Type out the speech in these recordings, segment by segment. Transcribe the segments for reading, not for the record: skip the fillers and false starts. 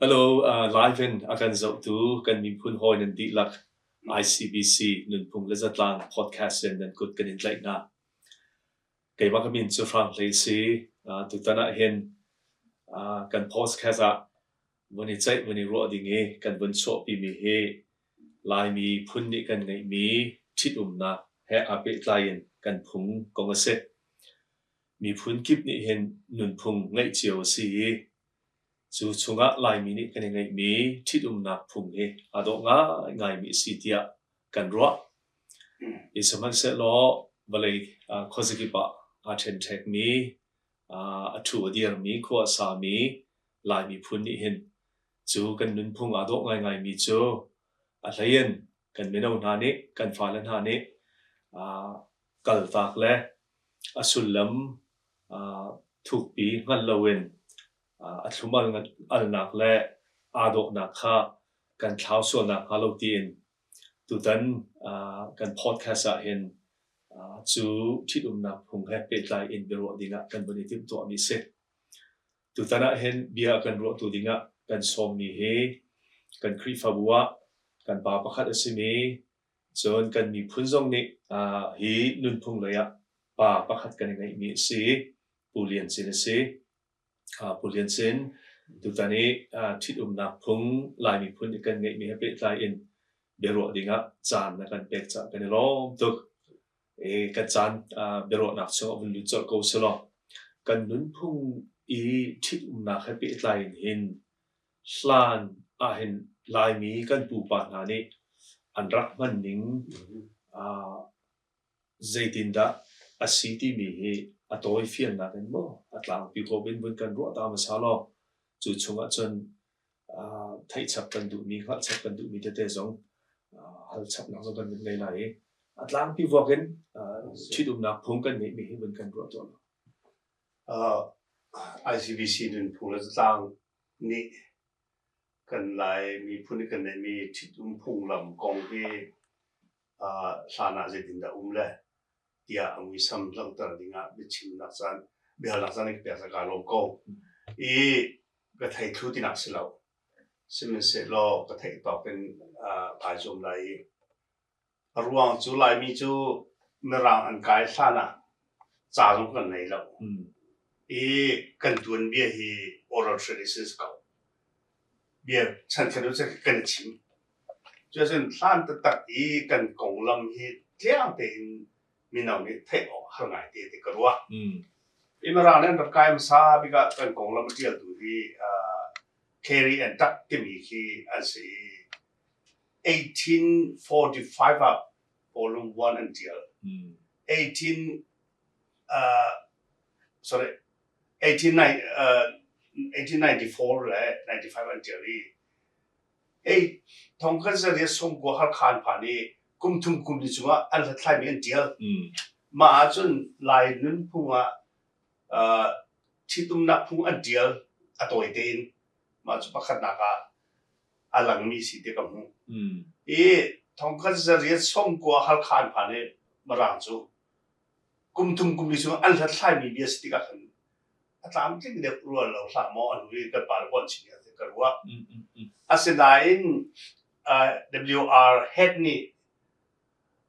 Hello, live in a kan zohtu kan miphun hawi nan dihlak ICBC Nunphung le Zatlang podcast in nan kut kan in tlaih hna. Keimah ka min cu Hrang Hlei si. Tutan ah hin kan podcast ah vun i ceih vun i ruah ding i kan vun chuahpimi hi Laimi phun nih kan ngeihmi ṭhitumnak he aa pehtlai in kan phung kong a si. Miphun kip nih hin nunphung ngeih cio a si i cu chungah Laimi nih kan i ngeihmi ṭhitumnak phung hi aa dawh ngaingaimi a si tiah kan ruah. I sihmanhsehlaw vawlei khuazakip ah aa ṭhenṭhekmi, a ṭhu a dirmi, khua a sami Lai miphun nih hin cu kan nunphung aa dawh ngaingaimi cu a hlei in kan mino hna nih, kan fale hna nih kaltak le a sullam thukpi hngal loin a thlum alnak le aa dawhnak kha kan thlau sual nakhnga lo tiin tutan kan podcast ah hin cu ṭhitumnak phung he pehtlai in biaruah dingah kan vun i timhtuahmi a si. Tutan ah hin bia kan ruahtu dingah kan sawmmi hi kan Khrihfabu ah kan pa pakhat a simi cun kan miphun zong nih hi nunphung lei ah pa pakhat kan i ngeihmi a si. Pu Lian Cin a si. Pu Lian Cin, tutan i ṭhitumnak phung Lai miphun nih kan ngeihmi he pehtlai in biaruah dingah caan na kan pek caah kan i lawm tuk. I kan caan biaruahnak chungah vun lut colh ko selaw kan nunphung i ṭhitumnak he pehtlai in hin hlan ahhin Laimi kan pupa hna nih an rak hman ning zeitindah a si timi hi a tawifiannak in maw a tlangpi huap in vun kan ruah ta hmasa law cu chungah cun theih chap kan duhmi, hngalh chap kan duhmi tete zong hal chapnak zong kan vun ngei lai i a tlangpi vuak in ṭhitumnak phung kan ngeihmi hi vun kan ruah tuah law. ICBC nunphung le zatlang nih kan Lai miphun i kan neihmi ṭhitum phunglam kong hi hlan ah zeitindah um le tiah a muisam langhter dingah biachimnak caan biahalnak caan ka pek kaa lawm ko. I ka thei thlu tinak si lo. Sihmanhsehlaw ka theih tawk in kai zuam lai i a ruang cu Laimi cu Mirang an kai hlan ah ca zong kan nei lo. I kan tuanbia hi oral traditions ko. Bia chankhat u kan i chim. Cuacun hlan taktak i kan konglam hi tliang tein mino nih theih awk har ngai te ti ka ruah. I Mirang nih an rak kai hmasa bik ah kan konglam a ṭialtu hi Carey and Tuck timi khi an si i 1845 ah volume 1 an ṭial. 18 sorry 1894 le 95 an ṭial i Ei thongkhat zariat sawmkua Halkha an phan i kum thum kum li chungah an hlathlaimi an ṭial. Mah ahcun Lai nunphung ah ṭhitumnak phung an ṭial a tawi tein. Mah cu pakhatnak ah a langmi si ti ka hmuh. I thongkhat zariat sawmkua Halkha an phan i Mirang cu kum thum kum li chung an hlathlaimi bia si tikah khan a tlamtling deuh rua lo hlah maw an hui kan pa le pon chim ka ruah. Asinain WR head nih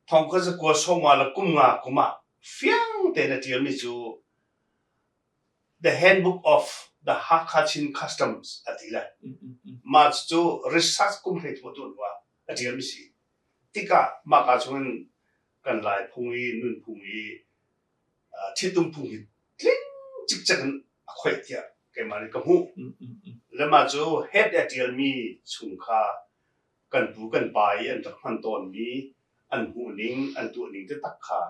thongkhat zakua sawma le kum nga kum ah fiang tein a ṭialmi cu The Handbook of the Hakha Chin Customs a ti le mah cu research kum hlei thua tuan hnu ah a ṭialmi si. Tikah mah ka chungin kan Lai phung i nunphung i ṭhitum phung hi tling cikcek in a khoih tiah keimah nih ka hmuh. Le mah cu head a ṭialmi chung kha kan pu kan pa i an rak hman tawnmi an hmuhning an tuahning taktak kha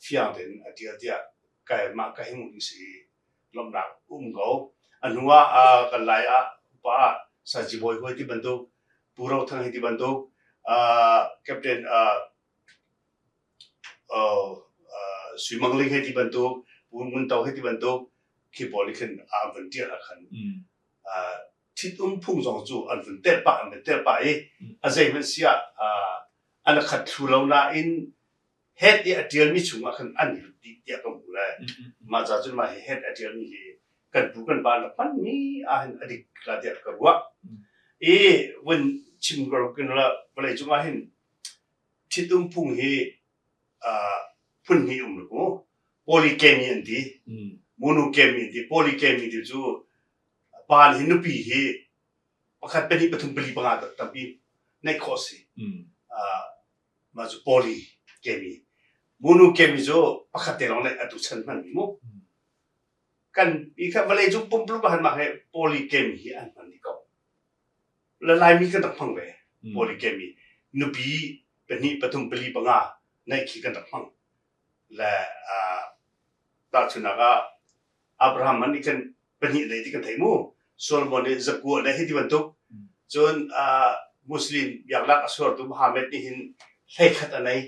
fiang tein a ṭial tiah keimah ka hei hmuh ding si i lawmhnak um ko. A hnu ah kan lai ah upa ah Saci Bawi Huai ti bantuk Pu Ro Thang hi ti bantuk Captain Sui Mang Ling hei ti bantuk Pu Ngun To hei ti bantuk khi pawl nih khin an vun ṭial ah khan ṭhitum phung zong cu an vun telh pah an vun telh pah i a zeihmanh si ah an khat thlu lo nain head i a ṭialmi chungah khan an lut dih tiah ka hmuh le mah ca cun mah hi head a ṭialmi hi. Kan pu kan pa an rak hmanmi ahhin a dik la tiah ka ruah. I vun chim ko kin la vawlei cung ah hin ṭhitum phung hi phun hnih um mu. Polygamy an ti. Monogamy an ti. Polygamy ti cu pa nih hin nupi hi pakhat pahnih pathum pali panga tampi neih khawh a si. Mah cu polygamy. Monogamy cu pakhat te lawng neih atu chan hmanmi mu. Kan i kha vawlei cung pumpuluk ah mah hi polygamy hi an hman dih ko. Le Laimi kan rak hmang ve. Polygamy. Nupi pahnih pathum pali panga neih khi kan rak hmang. Le tahchunhnak ah Abraham man nih khan pahnih nei ti kan thei mu. Solomon nih zakua le hi ti bantuk. Cun Muslim biaknak a suartu Muhammad nih hin hleikhat a nei.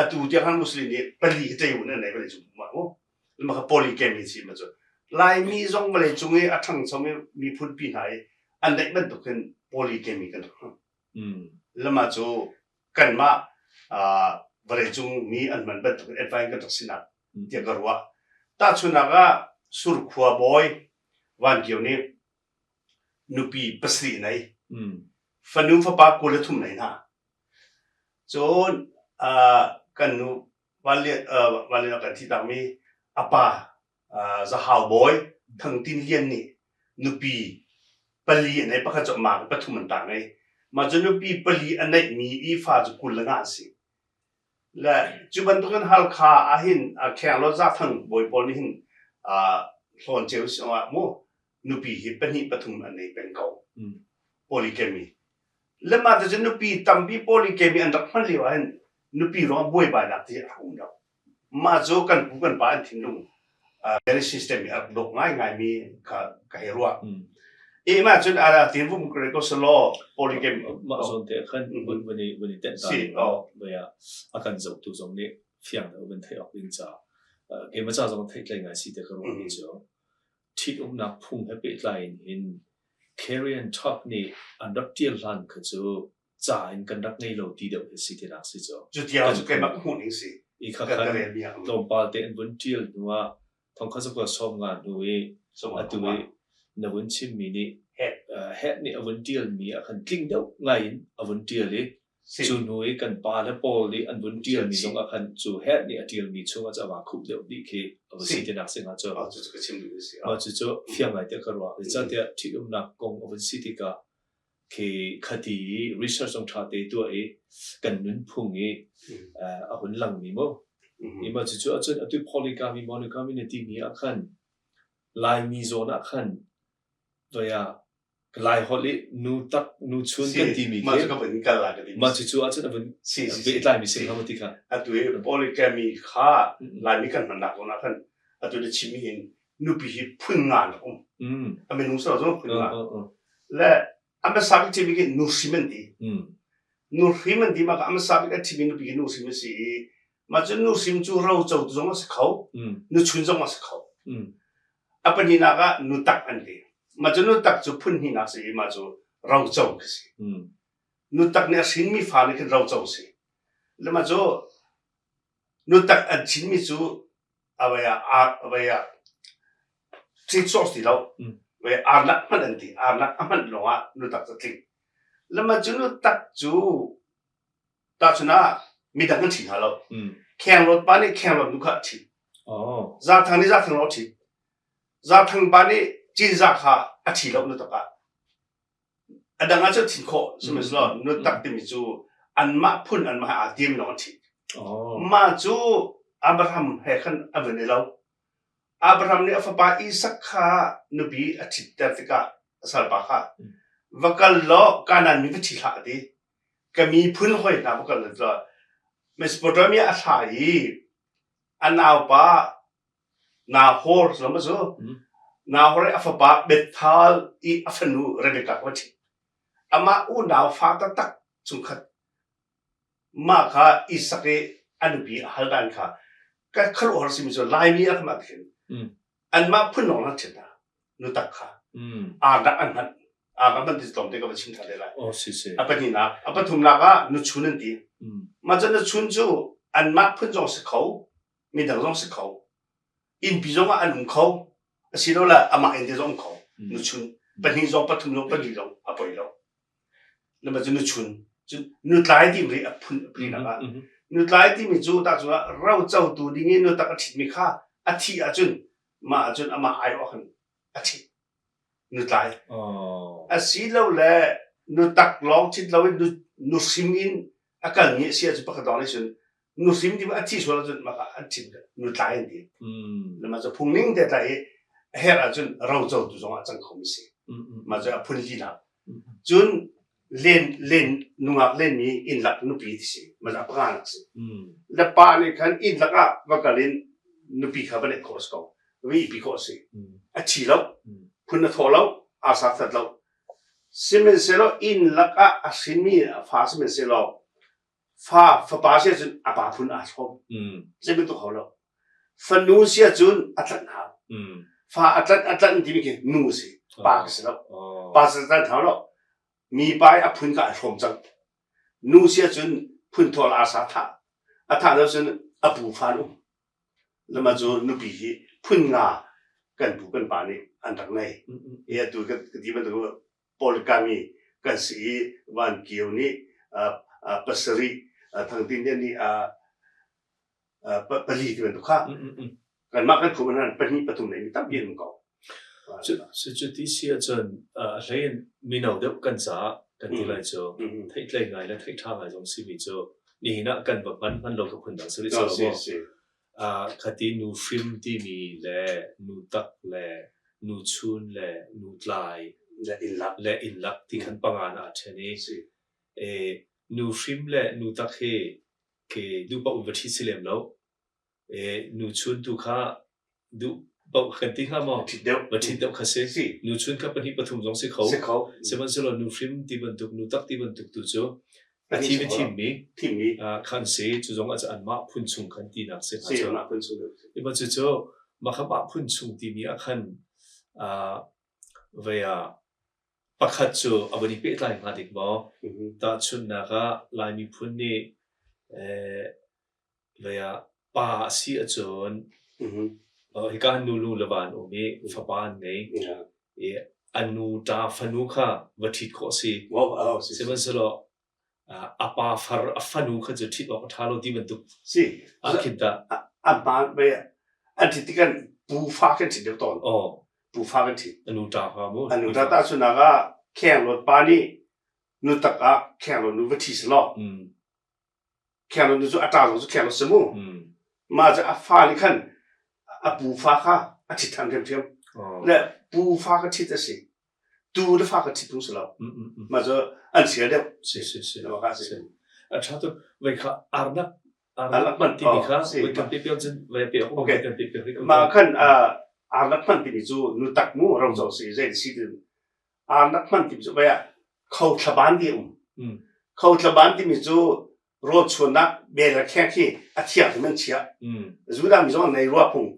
Atu tiang han Muslim nih pali hi ṭei un an nei vawlei cung mu. Mah kha polygamy si ma cu. Laimi zong vawlei cung i a ṭhangchomi miphun pi hna i an neih bantuk hin polygamy kan rak hmang. Lama cu kanmah vawleicung mi an hman bantuk in advance kan rak sinak tiah ka ruah. Tahchunhnak ah Surkhua bawi Van Kio nih nupi pasarih nei, fanu fapa 23 nei hna. Cun kan nu Van Lian kan thih takmi a pa Zahau bawi Thang Tin Lian nih nupi pali a nei pakhat cu amah in pathum an tang i mah cu nupi pali a neihmi i fa cu 22 an si. Le cu bantukin Halkha ahhin Khenglawt Zathang bawi pawl nih hin Hlawnceu ah mu nupi hi pahnih pathum an nei peng ko. Polygamy. Le mah cu nupi tampi polygamy an rak hman lio ahhin nupi ruangah buaibainak ti a rak um lo. Mah cu kan pu kan pa an thinlung marriage system i a rak dawh ngaingaimi kha ka hei ruah. I mah cun a tin vum kre ko selaw polygamy mah zawn te khan vun vun i vun i tenh ta si oh vaya a kan zohtu zong nih fiang deuh vun theih awk ding ca keimah ca zong theihtlei ngai si te ka ruah mi cu ṭhitumnak phung he pehtlai in hin Carry and Talk nih an rak ṭial hlan kha cu ca in kan rak ngei lo ti deuh hi si tinak si cu. Cu tiang cu keimah ka hmuh ning si. I kha khan tlawmpal te an vun ṭial hnu ah thongkhat zakua 50 hnu i atu i na vun chimmi nih het nih a vun ṭialmi ah khan tling deuh ngai in a vun ṭial i Cu hnu i kan pale pawl nih an vun ṭialmi zong ah khan cu het nih a ṭialmi chungah cu a vaa khup deuh dih khi a va si tinak si hnga cu. Mah cucu fiang ngai tiah ka ruah. Zeicahtiah ṭhitumnak kong a vun si tikah khi khati i research zong ṭha te tuah i kan nunphung i a hun langmi mu. I mah cucu ahcun atu polygamy monogamy na timi ah khan Laimi zawn ah khan voi ah Lai holh i nu tak nu chun kan timi khi mah cu ka vun kal la ka ti mah cucu ahcun a vun pehtlaimi si hnga maw ti kha atu i polygamy kha Laimi kan hmannak zawn ah khan atu na chimmi hin nupi hi phun nga an rak um a minung sor zong phun nga le a hmasa bik thimi khi nuhrim an ti nuhrim an ti mah kha a hmasa bik a thimi nupi khi nuhrim a si i mah cu nuhrim cu roco zong a si kho nuchun zong a si kho A pahnihnak ah nutak an ti. Mah cu nutak cu phun hnihnak si i mah cu roco khi si. Nutak nih a hrinmi fa nih khin roco si. Le mah cu nutak an chinmi cu a vai ah a vai ah treat source ti lo. Vai arnak hmanh an ti. Arnak a hmanh lawngah nutak cu tling. Le mah cu nutak cu Tahchun ah midang an ṭhi hna lo. Khenglawt pa nih khenglawt nu kha a ṭhit. Zathang nih zathang lo a ṭhit. Zathang pa nih cinzah kha a ṭhi lo nu tak ah. A dang ah cun thin khawh sihmanhsehlaw nu tak timi cu anmah phun anmah he aa tiam lawng an ṭhit. Mah cu Abraham he khan a van i lo. Abraham nih a fapa Isak kha nupi a ṭhitter tikah a salpa kha va kal law Kanaan mi va ṭhi hlah a ti. Ka miphun hawi hna va kal law Mesopotamia a thlah i a naupa Nahor zong cu Nahor i a fapa Bethal i a fanu Rebekah kha va ṭhit. Amah unau fa taktak chungkhat mah kha Isak i a nupi a hal dan kha ka khuaruahhar simi cu Laimi a kan khin anmah phun lawng an ṭhit hna nutak kha arnak an hman arnak hman ti tlawm te ka va chim ṭhan te lai oh si si a pahnihnak a pathumnak ah nuchun an ti mah cun nuchun cu anmah phun zong si kho midang zong si kho innpi zong ah an um kho. Asilole amah in te zong kho. Nuchun pahnih zong pathum zong pali zong a poi lo. Lama cu nuchun cun nutlai timi ri a phun a pli nak ah nutlai timi cu ta cu ro cotu ding in nutak a ṭhitmi kha a thih ahcun mah ahcun amah aiawh khan a ṭhit nutlai. Asilole nutak lawng ṭhit loin nuhrim in a kalmi a si ahcun pakhat lawng nih cun nuhrim ti a thi sual ahcun mah an ṭhit nutlai an ti. Mah cu phung ning te tlai i a herh ahcun rocotu zong ah cang khomi si. Mah cu a phun linak. Cun len len nungak lenmi inn lak nupi ti si. Mah cu a panganak si. Le pa nih khan inn lak ah va kal in nupi kha va neih khawh a si ko. Va ihpi khawh a si. A thi lo. Phun a thawh lo. Aa sak that lo. Sihmanhsehlaw inn lakah a hrinmi a fa sihmanhsehlaw fa fapa si ahcun a pa phun aa hrawm. Zei bantuk hau lo. Fanu si ahcun a tlanh hau. Fa a tlanh a tlanh timi khi nu a si. Pa ka si lo. Pa si tlanh hau lo. Mi pa i a phun kha a hrawm cang. Nu si ahcun phun thawl aa sa thah. A thah lo cun a pu fa an um. Lama cu nupi hi phun nga kan pu kan pa nih an rak ngei. I atu ka ti bantuk polygamy kan si i Van Kio nih pasarih Thang Tin Lian nih pali ti bantuk kha kanmah kan khum an pahnih pathum nei mi tampi an um ko. Cu ti si ahcun a hlei in mino deuh kan caah kan ti lai cu theihtlei ngai le theih ṭha ngai zong simi cu nihin ah kan va hman hman lo ka phun dang si rih lo maw? Khati nu hrim timi le nu tak le nu chun le nu tlai le inn lak ti khan panga ah a ṭhen i nu hrim le nu tak hi khi duh paoh in va ṭhi si lem lo. Nu chun tu kha duh paoh kan ti hnga maw? Ṭhit deuh. Va ṭhit deuh kha si. Nu chun kha pahnih pathum zong si kho. Si kho. Sihmanhsehlaw nu hrim ti bantuk, nu tak ti bantuk tu cu a thi mi thimmi thimmi khan si. Cu zong ah anmah phun chung khan tinak si hnga cu. Anmah phun chung. Ima cucu mah kha mah phun chung timi ah khan vei ah pakhat cu a van i pehtlai hnga dik maw? Tahchunhnak ah Lai miphun nih Vei ah pa a si ahcun hika nu lu le va an um i fapa an ngei. I a nu ṭa fanu kha va ṭhit khawh a si. Sihmanhsehlaw a pa far a fanu kha cu ṭhit awk a ṭha lo ti bantuk Si. ah khin tah. An pa vei an ṭhit tik kan pu fa kan ṭhit deuh tawn. Aw. Pu fa kan ṭhit. A nu ṭa fa mu. A nu ṭa tahchunhnak ah Khenglawt pa nih nu tak ah Khenglawt nu va ṭhi selaw Khenglawt nu cu a ṭa zong cu khenglawt si mu. Mah cu a fa nih khan a pu fa kha a ṭhit ṭhan ṭhiamṭhiam. Le pu fa kha ṭhit a si. Tu le fa kha ṭhit phung si lo. Mah cu an sia deuh. Si si si. Mah kha si. A ṭha tuk. Voi kha arnak arnak hman timi kha voi kan pe piak cun voi pe awk Okay. kan pe piak rih ko. Mah khan arnak hman timi cu nu tak mu ro zo si zei si ti arnak hman timi cu vai ah kho thlaban ti um. Kho thlaban timi cu rawl chuannak bel le kheng khi a thiang in an chiah. Judah mi zong an nei rua phung.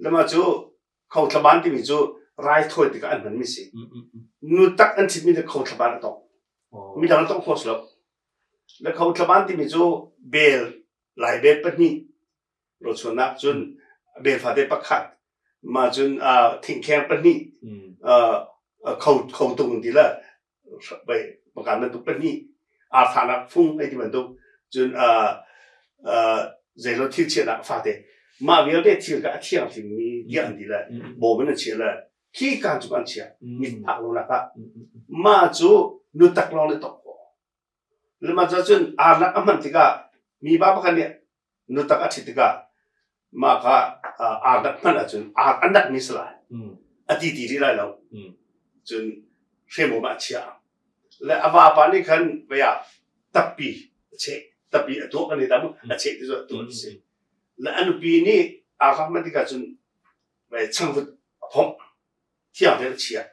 Lama cu kho thlaban timi cu raithawi tikah an hmanmi si. Nu tak an chitmi le kho thlaban a tong. Midang an tong kho si lo. Le kho thlaban timi cu bel lai bel pahnih rawlchuannak cun bel fate pakhat ma cun thingkheng pahnih kho kho tung ti la pakan bantuk pahnih arthanak fung ei ti bantuk cun zeilo thil chiahnak fate mah vialte thil kha a thianghlimmi diah an ti le bawm in an chiah le khi kan cu an chiah mit phak lo nak ah mah cu nu tak lawng nih tok khawh le mah cun arnak a hman tikah mi pa pakhat nih nutak a ṭhit tikah mah kha ar nak hmanh ahcun ar an nak mi si lai a ti ti rih lai lo cun hremawm ah a chiah le a vapa nih khan vei ah tappi a cheh tappi a tuah kan i dam a cheh ti cu a tuah ti si le a nupi nih ar rak hman tikah cun vei changvut a phomh thiang tein a chiah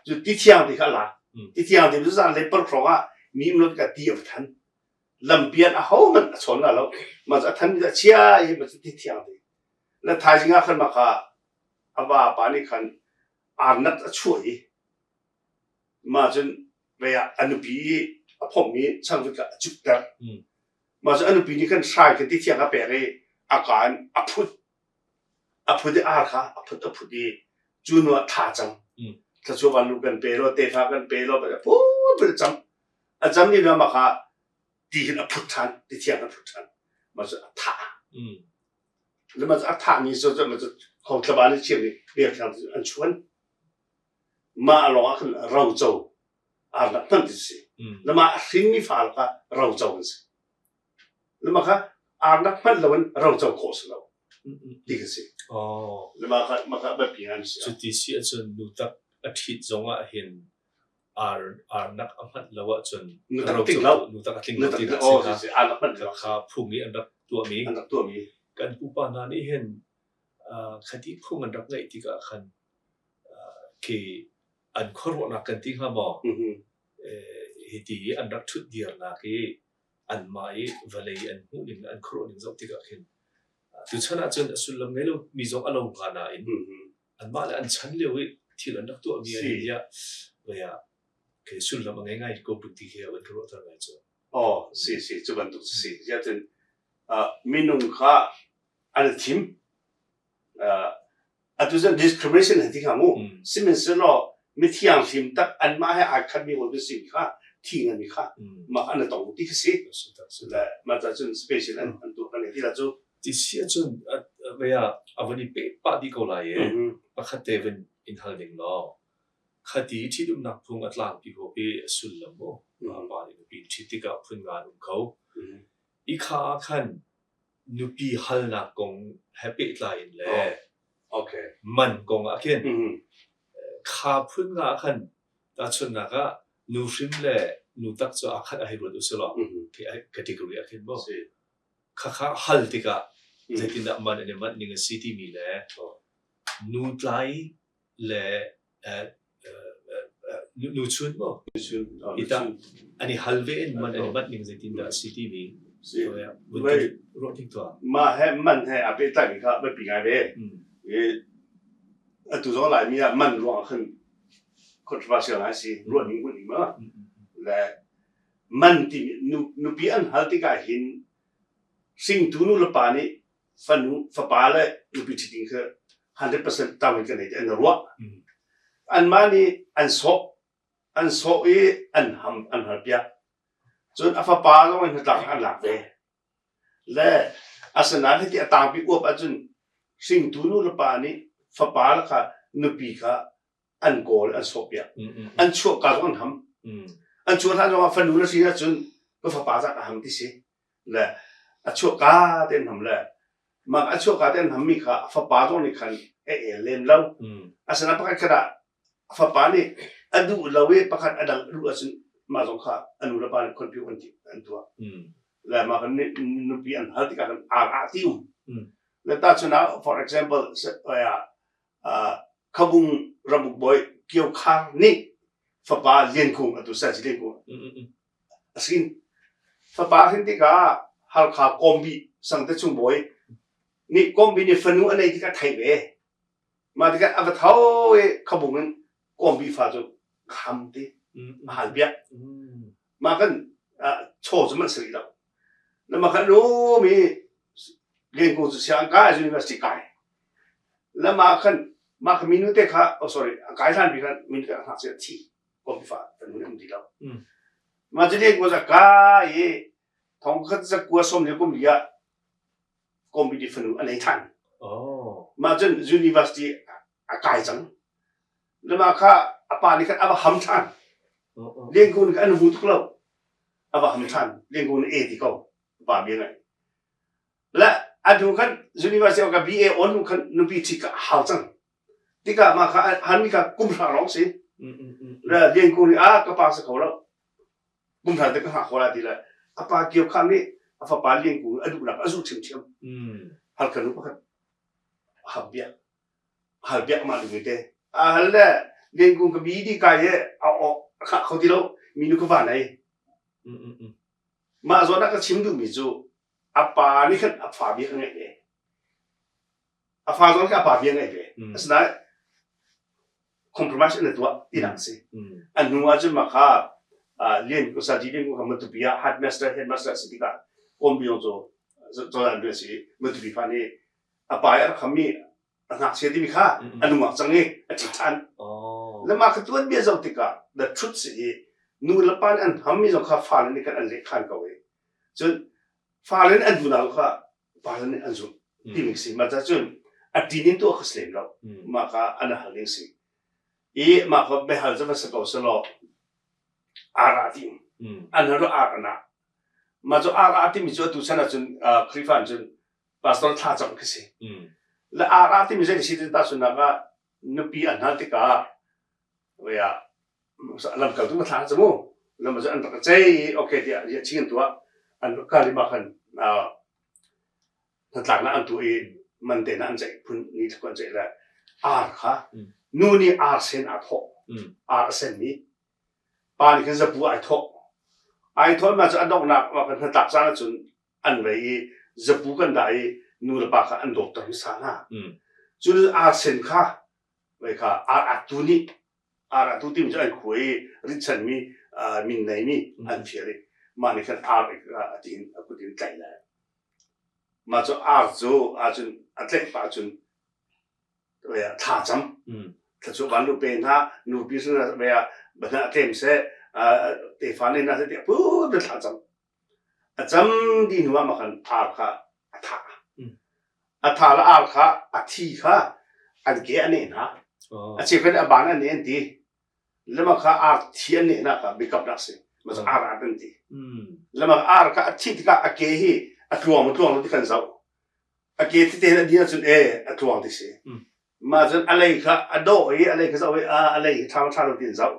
cu ti thiang ti kha a lak ti thiang ti cu zan lei par hrawng ah mi um lo tikah ti a va than lampian a hohmanh a chawn la lo mah cu a than mi a chia i mah cu ti thiang ti le thaizing ah khan mah kha a vapa nih khan arnat a chuah i mah cun vei ah a nupi i a phomh i changvut kha a cukter mah cu a nupi nih khan hrai khan ti thiang a pek i a ka in a phut a phut i ar kha a phut a phut i. Cu hnu ah thla cam. Thluachuah vanlu kan pe law, tefa kan pe law, phun cam. A cam ni hna mah kha ti hin a phut ṭhan, ti thiang a phut ṭhan. Mah cu a thah. Le mah cu a thahmi cu cu mah cu hothlaba nih chiam i bel thiang cu an chuan. Mah lawng ah khan roco arnak hman ti si. Le mah a hrinmi fa kha roco an si. Le mah kha arnak hman loin roco khawh si lo ti ka si. Oh. Le mah kha mah kha biapi ngai si. Cuti si ahcun nu tak a ṭhit zong ah hin ar arnak a hman lo ahcun nu tak a tling lo. Nu tak a tling lo ti dah si. Arnak hman lo. Kha phung i an rak tuahmi. An rak tuahmi. Kan pupa hna nih hin khati phung an rak ngeih tikah khan khi an khuaruahnak kan ti hnga maw? Hiti i an rak ṭhut dirnak i anmah i vawlei an hmuh ning le an khuaruah ning zoh tikah khin tuchan ahcun a sullam ngei lomi zong a lo hnga nain anmah le an chan lio i thil an rak tuahmi ah hin tiah vei ah khi sullam a ngei ngai ko bik ti khi a van ka ruahter ngai cu. Aw, si si, cu bantuk si. Ziahcun minung kha an i thim. Atu cun discrimination an ti hnga mu. Sihmanhsehlaw mithiang hlim tak anmah he aa khatmi hawi si kha thi nganmi kha mah an tong ti khi si. Le mah ca cun special an an tuah kan ti la cu. Ti si ahcun vei ah a van i peh pah dih ko lai i pakhat te van in hal ding law khati ṭhitumnak phung a tlangpi huap i a sullam mu pa nih nupi ṭhit tikah phun nga an um kho. I kha ah khan nupi halnak kong he pehtlai in le okay. man kong ah khin kha phun nga ah khan tahchunhnak ah nu hrim le nu tak cu aa khat a hei ruat usilaw category ah khin maw khakha hal tikah zeitindah man an i manh ning a si timi le nu tlai le nu chun maw ita an i hal ve in man an i manh ning zeitindah a si timi ruah ding tuah mah he man he a pehtlaimi kha biapi ngai ve i atu zong Laimi ah man ruang ah khan controversial ngai si ruah ning hmuh ning ma le man timi nupi an hal tikah hin hringtu nu le pa nih fanu fapa le nupi ṭhit ding kha 100% tam in kan ei ti an ruah. Anmah nih an sawh an sawh i an ham an halpiak. Cun a fapa zong in hnatlak an lak ve. Le asinain hiti a tangpi uap ahcun hringtu nu le pa nih fapa le kha nupi kha an kawl an sawhpiak. An chuahka zong an ham. An chuah hlan zong ah fanu na si ahcun ka fapa zat a ham ti si. Le a chuahka te an ham le mah a chuahka te an hammi kha a fapa zong nih khan a el lem lo. Asinain pakhat khat ah a fapa nih a duh lo i pakhat a dang a duh ahcun mah zong kha a nu le pa nih confuse an an tuah. Le mah kan nupi an hal tikah khan aa ngah ti um. Le tahchun ah for example Khabung ramuk bawi Kio Khar nih fapa Lian Kung atu Sansi Lian Kung a sin. Fapa hrin tikah Halkha Kawmbi Sangte chung bawi nih Kawmbi nih fanu a nei tikah thei ve. Mah tikah a va tho i Khabung in Kawmbi fa cu kham ti a hal piak. Mah kan chaw cu man si rih lo. Na mah khan um i Lian Kung cu siang kai university kai. Le mah khan mah kha minu te kha oh sorry a kai hlan bi khan minu te a ngakchia thi Kawmbi fa fanu nih um ti lo. Mah cu Lian Kung cu a kai i thong khat zakua som le kum li ah Kawmbi nih fanu a nei than. Oh. Mah cun university a kai cang. Le mah kha a pa nih khan a va ham than. Lian Kung nih khan an hmu tuk lo. A va ham than. Lian Kung nih e ti ko. Pa bia ngai. Le a hnu khan university ka BA on hnu khan nupi ṭhi ka hau cang. Tikah mah kha han mi kha kum hra lawng si. Le Lian Kung nih a ka pa si kho lo. Kum hra te ka hngah kho la ti le a pa Kio Khang nih a fapa Lian Kung a duhnak a zuh ṭhiamṭhiam. Halkha nu pakhat ham piak. Hal piak mah ding te. A hal le Lian Kung ka bi di kai he a awk a khah kho ti lo. Mi nu ka va nei. Mah zawn ah ka chim duhmi cu a pa nih khan a fa bia ka ngeih ve. A fa zawn kha a pa bia ngeih ve. Asinain compromise an tuah tinak a si. A hnu ah cun mah kha Lian Saji Lian kha Matupi ah headmaster headmaster a si tikah Kawmbi zong cu cozah an rian a si i Matupi fa nih a pa i a rak hammi A ngakchia timi kha a nungak cang i a ṭhi ṭhan. Le mah kha tuanbia zoh tikah the truth si i nu le pa nih an hammi zong kha fale nih khan an lehkhan ko i cun fale nih an duhnak kha pale nih an zumh timi si. Mah cah cun a ṭin in tuah kha si lem lo. Mah kha an hal ding si. I mah kha biahal cu va si ko selaw ar ah ti an hal ar an ah. Mah cu ar ah timi cu atu chan ahcun Khrihfa in cun pastor thla cam khi si. Le ar ah timi zei si tin tahchunhnak ah nupi an hal tikah wea lamkaltu ma thla cu mu lam cu an rak cei okay tiah riah ching an tuah an kal i mah khan hnatlaknak an tuah i man te na an ceih phun ni thla an ceih le ar kha nu nih ar sen aa thawh ar a sen mi pa nih khan zapu ai thawh ai thawh ma cu a donghnak ma kan hnatlak caan ahcun an vei i zapu kan dah i nu le pa kha an dawtter hmasa hna cun ar sen kha wei kha ar attu nih ar attu timi cu an khua i ritchanmi min neimi an fial i mah nih khan ar a tiin a kut in tlaih le mah cu ar cu ahcun a tlaih pah cun thla cam thla cu van lu pe hna nupi sin bahna tlem seh tefa ne hna seh tiah put thla cam A cam dih hnu ah mah khan ar kha a thah. A thah le ar kha a thi kha an ke a neh hna. A cheukhat nih a ban an neh an ti. Lema kha ar thi an nehnak kha biakamnak si. Mah cu ar an ti. Lema ar kha a thih tikah a ke hi a tluang maw tluang lo ti kan zoh. A ke tete in a din ahcun e a tluang ti si. Mah cun a lei kha a dawh i a lei kha zoh i a lei hi ṭha maw ṭha lo ti in zoh.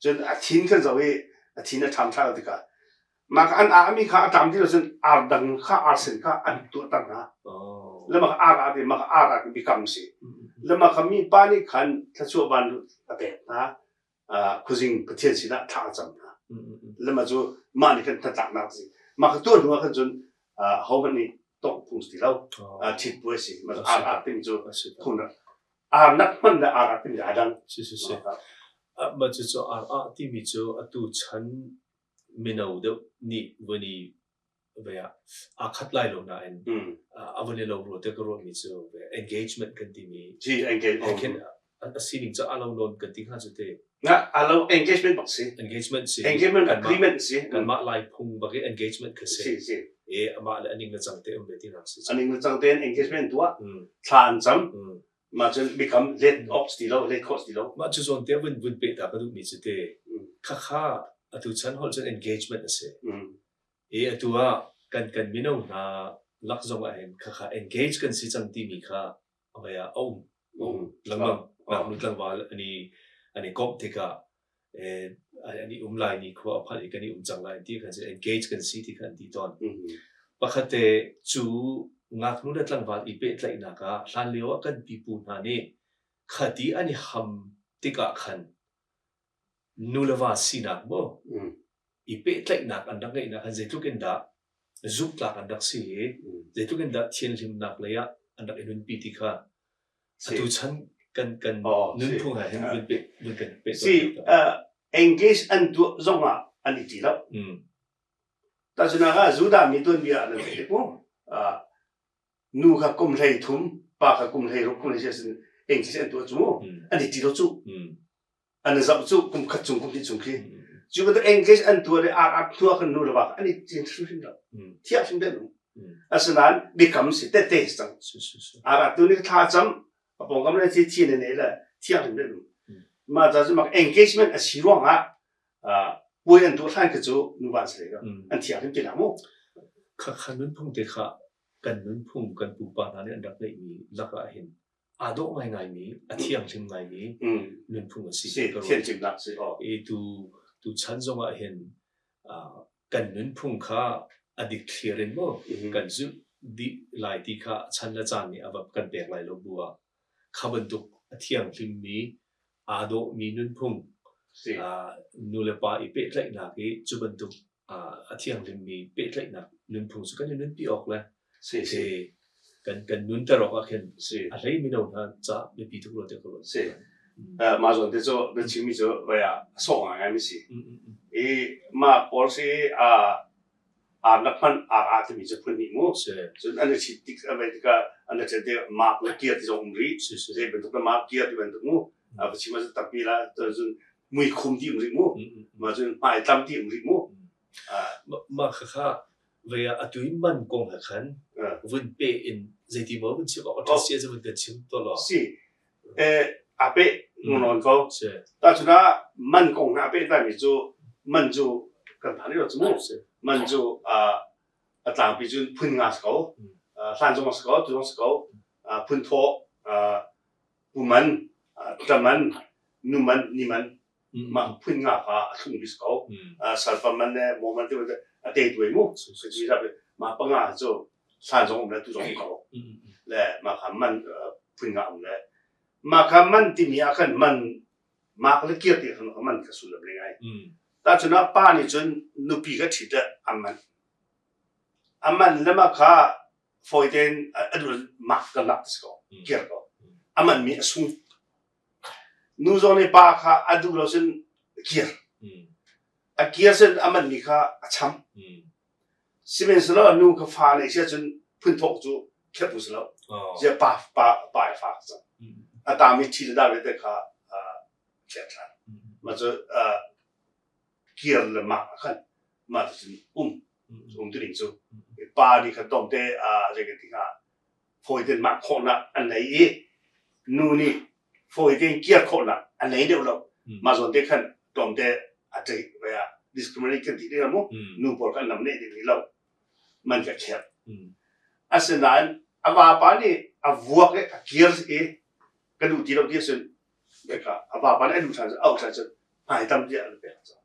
Cun a thin kan zoh i a thin a ṭham ṭha lo tikah mah kha an ahmi kha a ṭam ti lo cun ar dang kha ar sen kha an tuahter hna. Le mah kha ar ah ti mah kha ar ah biakam si. Le mah kha mi pa nih khan thluachuah van a pek hna. Khuazing Pathian sinah thla a cam hna. Le mah cu mah nih khan hnatlaknak si. Mah kha tuah hnu ah khan cun hohmanh nih tongh phung si ti lo. Ṭhit puai si. Mah ar ah ting cu phung Arnak hman le ar ah timi aa dang. Si si si. Mah cucu ar ah timi cu atu chan mino deuh nih vun i vei ah aa khat lai lo nain a vun i lo rua te ka ruahmi cu engagement kan timi Si engagement. he khin a sining cu aa lo nawn kan ti hnga cu te. Nga aa lo engagement bak si. Engagement si. Engagement agreement si. Kanmah Lai phung bak i engagement kha si. Si si. E amah le aning le cang te um ve ti nak si. Aning le cang tein engagement tuah. Thla an cam. Mah cun biakam let awk si ti lo, let khawh si ti lo. Mah cu zawn te vun vun peh ta ka duhmi cu te khakha atu chan holh cun engagement a si. I atu ah kan kan mino hna lak zong ah hin khakha engage kan si cang timi kha a vei ah a um lengmang. Ngaknu tlangval an i an i komh tikah an i um lai ni khua a phanh i kan i um cang lai ti khan engage kan si ti kha an ti tawn. Pakhat te cu ngaknu le tlangval i pehtlaihnak ah hlanlio ah kan pipu hna nih khati an i ham tikah khan nu le va sinak maw i pehtlaihnak an rak ngeihnak khan zeitluk in dah zumhtlak an rak si i zeitluk in dah thianhlimnak lei ah an rak i nunpi ti kha atu chan kan kan nunphung he hin vun pe vun kan pe Si engage an tuah zong ah an i ti lo. Tahchunak ah Judah mi tuanbia ah nan theih mu. Nu kha kum hlei thum, pa kha kum hlei ruk kum hlei sin engage an tuah cu mu. An i ti lo cu. An i zoh cu kum khat cung kum hnih chung khi. Cu bantuk engage an tuah le ar ap hnu ah khan nu le va an i cin hrimhrim lo. Thiah hrim den um. Asinain biakam si tette si cang. Ar ap tu nih thla cam a pawngkam le thi thi ne ne le thiah hrim den um. Mah ca cu mak engagement a si ruang ah puai an tuah hlan khi cu nuva an si lo. An thiah hrim ti la mu. Kha kha nunphung te kha kan nunphung kan pupa hna nih an rak ngeihmi lakah hin aa dawh ngaingaimi, a thianghlim ngaimi nunphung a si. Thianhlimnak si. I tu tu chan zong ah hin kan nunphung kha a dikthliar in maw kan zulh dih lai ti kha chan le caan nih a va kan pek lai lo bu ah kha bantuk a thianghlimmi aa dawhmi nunphung nu le pa i pehtlaihnak i cu bantuk a thianghlimmi pehtlaihnak nunphung cu kan i nunpi awk le Si si. Kan kan nunter awk ah khin a hlei mino hna ca biapi tuk rua tiah ka ruat. Si. Mah zawn te cu na chimmi cu vai ah a sawh ngai mi si. I mah pawl si a. Ar nak hmanh ar ah timi cu phun hnih mu. Cun an i ṭhit tik a vei tikah an i ṭhen tik mak le kiar ti zong um rih. Zei bantuk le mak kiar ti bantuk mu. A va chim ahcun tampi la cun muikhum ti um rih mu. Mah cun hmai tlam ti um rih mu. Mah khakha vei ah atu i man kong he khan vun pe in zeiti maw vun chim awk a ṭha si ah vun kan chim tuah law. Si. Eh, a pe non ko. Tahchun ah man kong he a pehtlai cu man cu kan phan rih lo cu mu. Man cu a tlangpi cun phun nga si ko. Hlan zong a si ko, tu zong si ko. Phun thawh, pu man, ṭa man, nu man, ni man. Mah phun nga kha a thlungmi si ko. Salpa man le maw man ti a te tuai mu. Mah panga cu hlan zong um le tu zong um ko. Le mah kha man phun nga um le mah kha man timi ah khan man mak le kir ti khan man kha sullam le ngai. Tahchun ah pa nih cun nupi kha ṭhit le a man. A man le mah kha fawi tein a duh mak ka lak ti si ko, kir ko. A man mi a sung. Nu zong nih pa kha a duh lo cun kir. A kir cun a man mi kha a cham. Sihmanhsehlaw nu kha fa nei sia cun phunthawk cu kherh bu si lo. Zia pa pa pa i fa cang. A tami thi le dar vialte kha kherh ṭhan. Mah cu kir le mak ah khan mah cu cun um um tu ding cu pa nih khan tomte zei kan ti hnga fawi tein mah khawhnak an nei i nu nih fawi tein kir khawhnak an nei deuh lo. Mah zawn te khan tlawmte a ṭei vai ah discriminate kan ti ding mu nu pawl khan nam ne ding lo man ka kher. Asinain a vapa nih a vuak i a kir i ka duh ti lo ti ahcun ka a vapa nih a duh ṭhan a auh ṭhan cun hmai tam tiah an pek cang.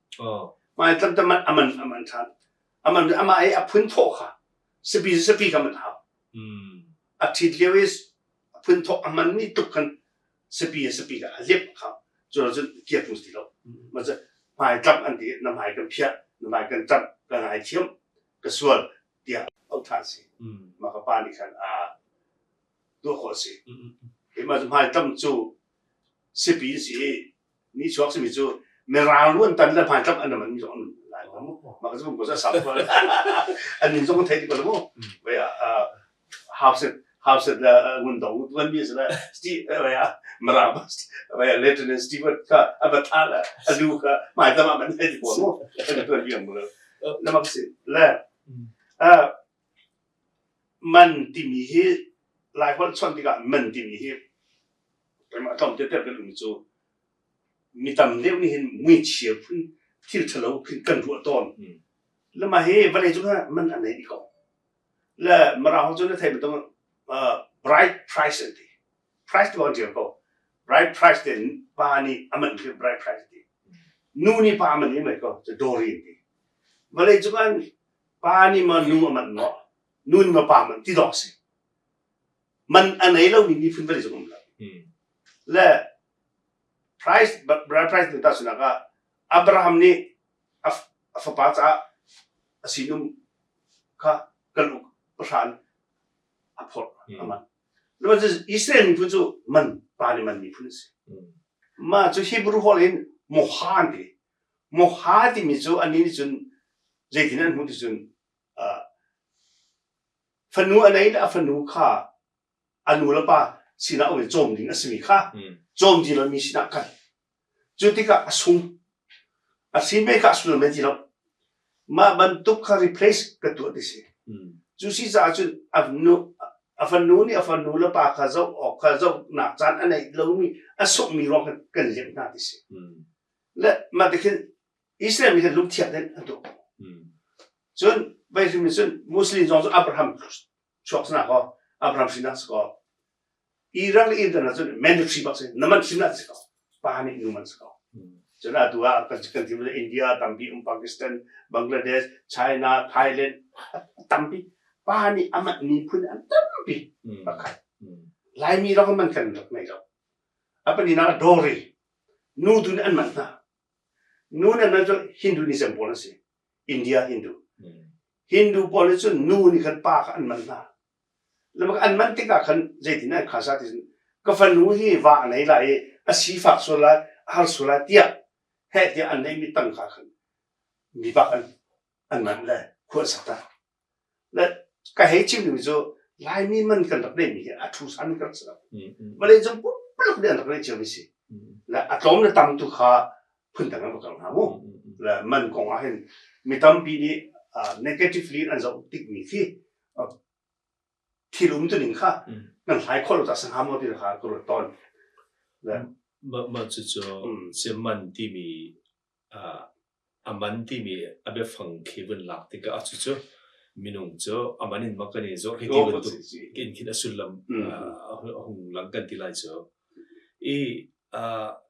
Hmai tam tam a man a man ṭhan. A man amah i a phun thawh kha sipi sipi kha man hau. A ṭhit lio i phun thawh a man ni tuk khan sipi sipi kha a lep kha cu cun kir tu ti lo. Ma cu hmai tlap an ti na hmai kan phiah na hmai kan tlap ka ngai thiam ka sual tiah auh ṭhan si. Mah ka pa nih khan a tuah khawh a si. Hi mah cu hmai tam cu sipi si i ni chuak simi cu mirang lu an tan le hmai tlap an man mi zong an lai mu mah ka cu ko sa sam an min zong thei ti ko mu wei house house la ngun dong tuan mi se la sti wei a mirang wei lieutenant stewart kha a ba tha la a lu kha hmai tam man thei ti ko mu tuan bi mu la mak si le Man timi hi Laiholh chawnh tikah man timi hi keimah tlawm tete kan um cu mi tam deuh nih hin muichia phun thil ṭhalo khin kan ruah tawn. Le mah hi vawlei cung ah man a nei dih ko. Le Mirang cu na thei bantuk uh, bride price an ti. Price tu an ṭial ko. Bride price te pa nih a man khi bride price ti. Nu nih pa a man i mai ko cu dowry an ti. Vawlei cung ah Pa nih maw nu a manh maw? Nu nih maw pa a manh ti dawh a si. Man a nei lomi miphun vawlei cung um lo. Le price bride price tu tahchunak ah Abraham nih a, a fapa caah a sinum kha kal uk pahran a phorh a man. Israel miphun cu man pa nih man miphun a si. Mah cu Hebrew holh in moha an ti. Moha timi cu anih nih cun zeitin an hmuh ti cun uh, fanu a nei le a fanu kha a nu le pa sinah um in cawm ding a simi kha cawm ti lomi sinah kal. Cu tikah a sung. A sin ve kha a sullam ti lo. Mah bantuk kha replace ka tuah ti si. Cu si caah cun a nu a fanu nih a fanu le pa kha zoh awk kha zohnak caan a neih lomi a sunghmi ruang khan kan liamh hna ti si. Le mah ti khin Israel mi khan lungthiang tein an tuah. Cun vei hrim cun Muslim zong cu Abraham chuak sana ko Abraham sinak si ko Iran le Iran ah cun mandatory bak si na man hrim lah si ko pa nih nu man si ko cun atu ah kan kan thim India tampi um Pakistan Bangladesh China Thailand tampi pa nih amat miphun an tampi pakhat Laimi lawng man kan rak nei lo a pahnihnak dowry Nu tu nih an manh hna. Nu nih an manh cu Hinduism pawl an si. India Hindu. Hindu pawl nih cun nu nih khan pa kha an manh hna. Lamak an manh tikah khan zeitin an khasa ti cun ka fanu hi va a nei lai i a sifak sual lai, a har sual lai tiah heh tiah an neihmi tangka khan mi bak an an manh le. Khua sak ta. Le ka hei chim ding cu Laimi man kan rak neihmi hi a thu san kan rak si lo. Vawlei cung pumpak nih an rak neih ciomi si. Le a tlawm le tam tu kha phundang an va kal hnga mu. Le man kong ah hin mi tampi nih negatively an zoh tikmi khi thil um tuning kha nan hlai khawh lo ta sangha maw ti kha ka ruat tawn. Le mah cucu man timi A man timi a biafang khi vun lak tikah cucu minung cu a man in mak kan i zuar hei ti bantuk in khin a sullam a hung lang kan ti lai cu. I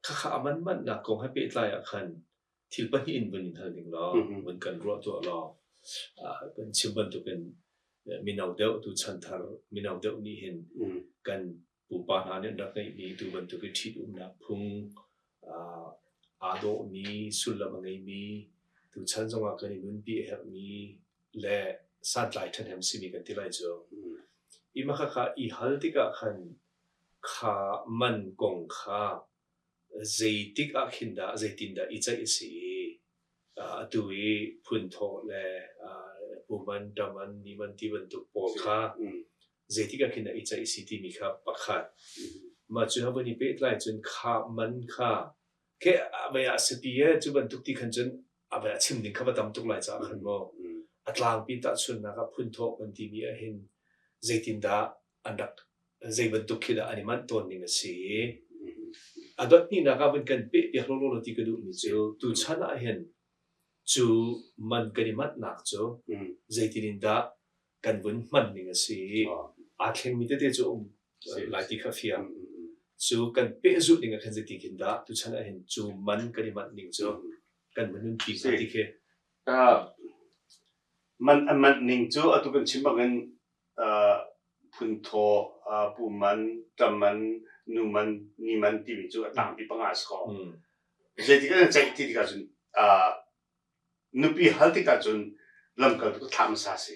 khakha a man manhnak kong he pehtlai ah khan thil pahnih in vun in hal ning law vun kan ruah tuah law kan chim bantukin mino deuh tu chanthar mino deuh nih hin kan pupa hna nih an rak ngeihmi tu bantuk i ṭhitumnak phung aa dawhmi sullam a ngeimi tuchan zongah kan i nunpi a herhmi le santlai ṭhahnem simi kan ti lai cu. I mah khakha i hal tikah khan kha man kong kha zeitik ah khin dah zeitindah i ceih a si i atu i phunthawh le puman, ṭaman, niman ti bantuk pawl kha zeitik ah khin dah i ceih a si timi kha pakhat. Mah cu ha vun i pehtlai cun kha man kha ke vei ah sipi e cu bantuk ti khan cun a vei ah chim ding kha va tam tuk lai caah khan maw a tlangpi tahchunnak ah phunthawh kan timi ah hin zeitindah an rak zei bantuk khi dah an i manh tawn ning a si i a dot hnihnak ah vun kan peh piak lawlaw law ti ka duhmi cu tuchan ah hin cu man kan i manhnak cu zeitin in dah kan vun hman ning a si i aa thlengmi tete cu um lai ti kha fiang. Cu kan pehzulh ning ah khan zeiti khin dah tuchan ah hin cu man kan i manh ning cu kan vun nunpi hnga ti khi. Man a manh ning cu atu kan chim bangin Phunthawh, pu man, ṭam man, nu man, ni man timi cu a tlangpi panga a si ko. Zeitik an ceih ti tikah cun nupi hal tikah cun lamkaltu ka thlah hmasa a si.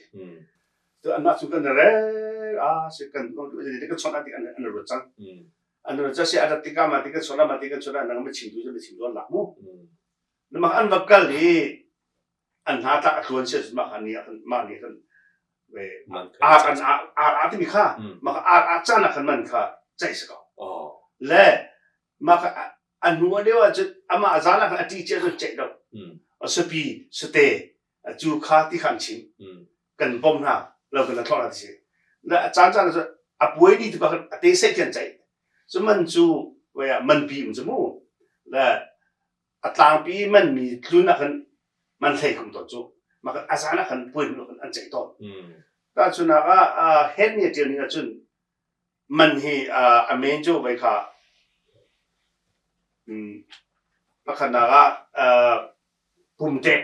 Tu anmah cu kan rel a si kan kan chawnh tik an ruat cang. An ruat cang si a rat tikah mah ti kan chawnh mah ti kan chawnh nang ma chimtu cu ma chimtu an lak mu. Mah an va kal i an hna tlak a tluan sia mah kha ni ah mah nih khan ar an ar a timi kha mah kha ar a caan ah khan man kha ceih si ko le mah kha a hnu a deuh ahcun amah zan ah khan a ṭi cia cun ceih lo sapi sate cu kha ti kha an chim kan bom hna lo kan thlawh hna ti si le a caan caan ah a puai ni tu kha a te seh khi an ceih cu man cu man pi um cu mu le a tlangpi manmi tlun ah khan man hlei kum tawn cu mah a zan ah khan puai hnu khan an ceih tawn tahchunak ah head nih a ṭial ning ahcun man hi a men cu vai kha pakhatnak ah pumṭek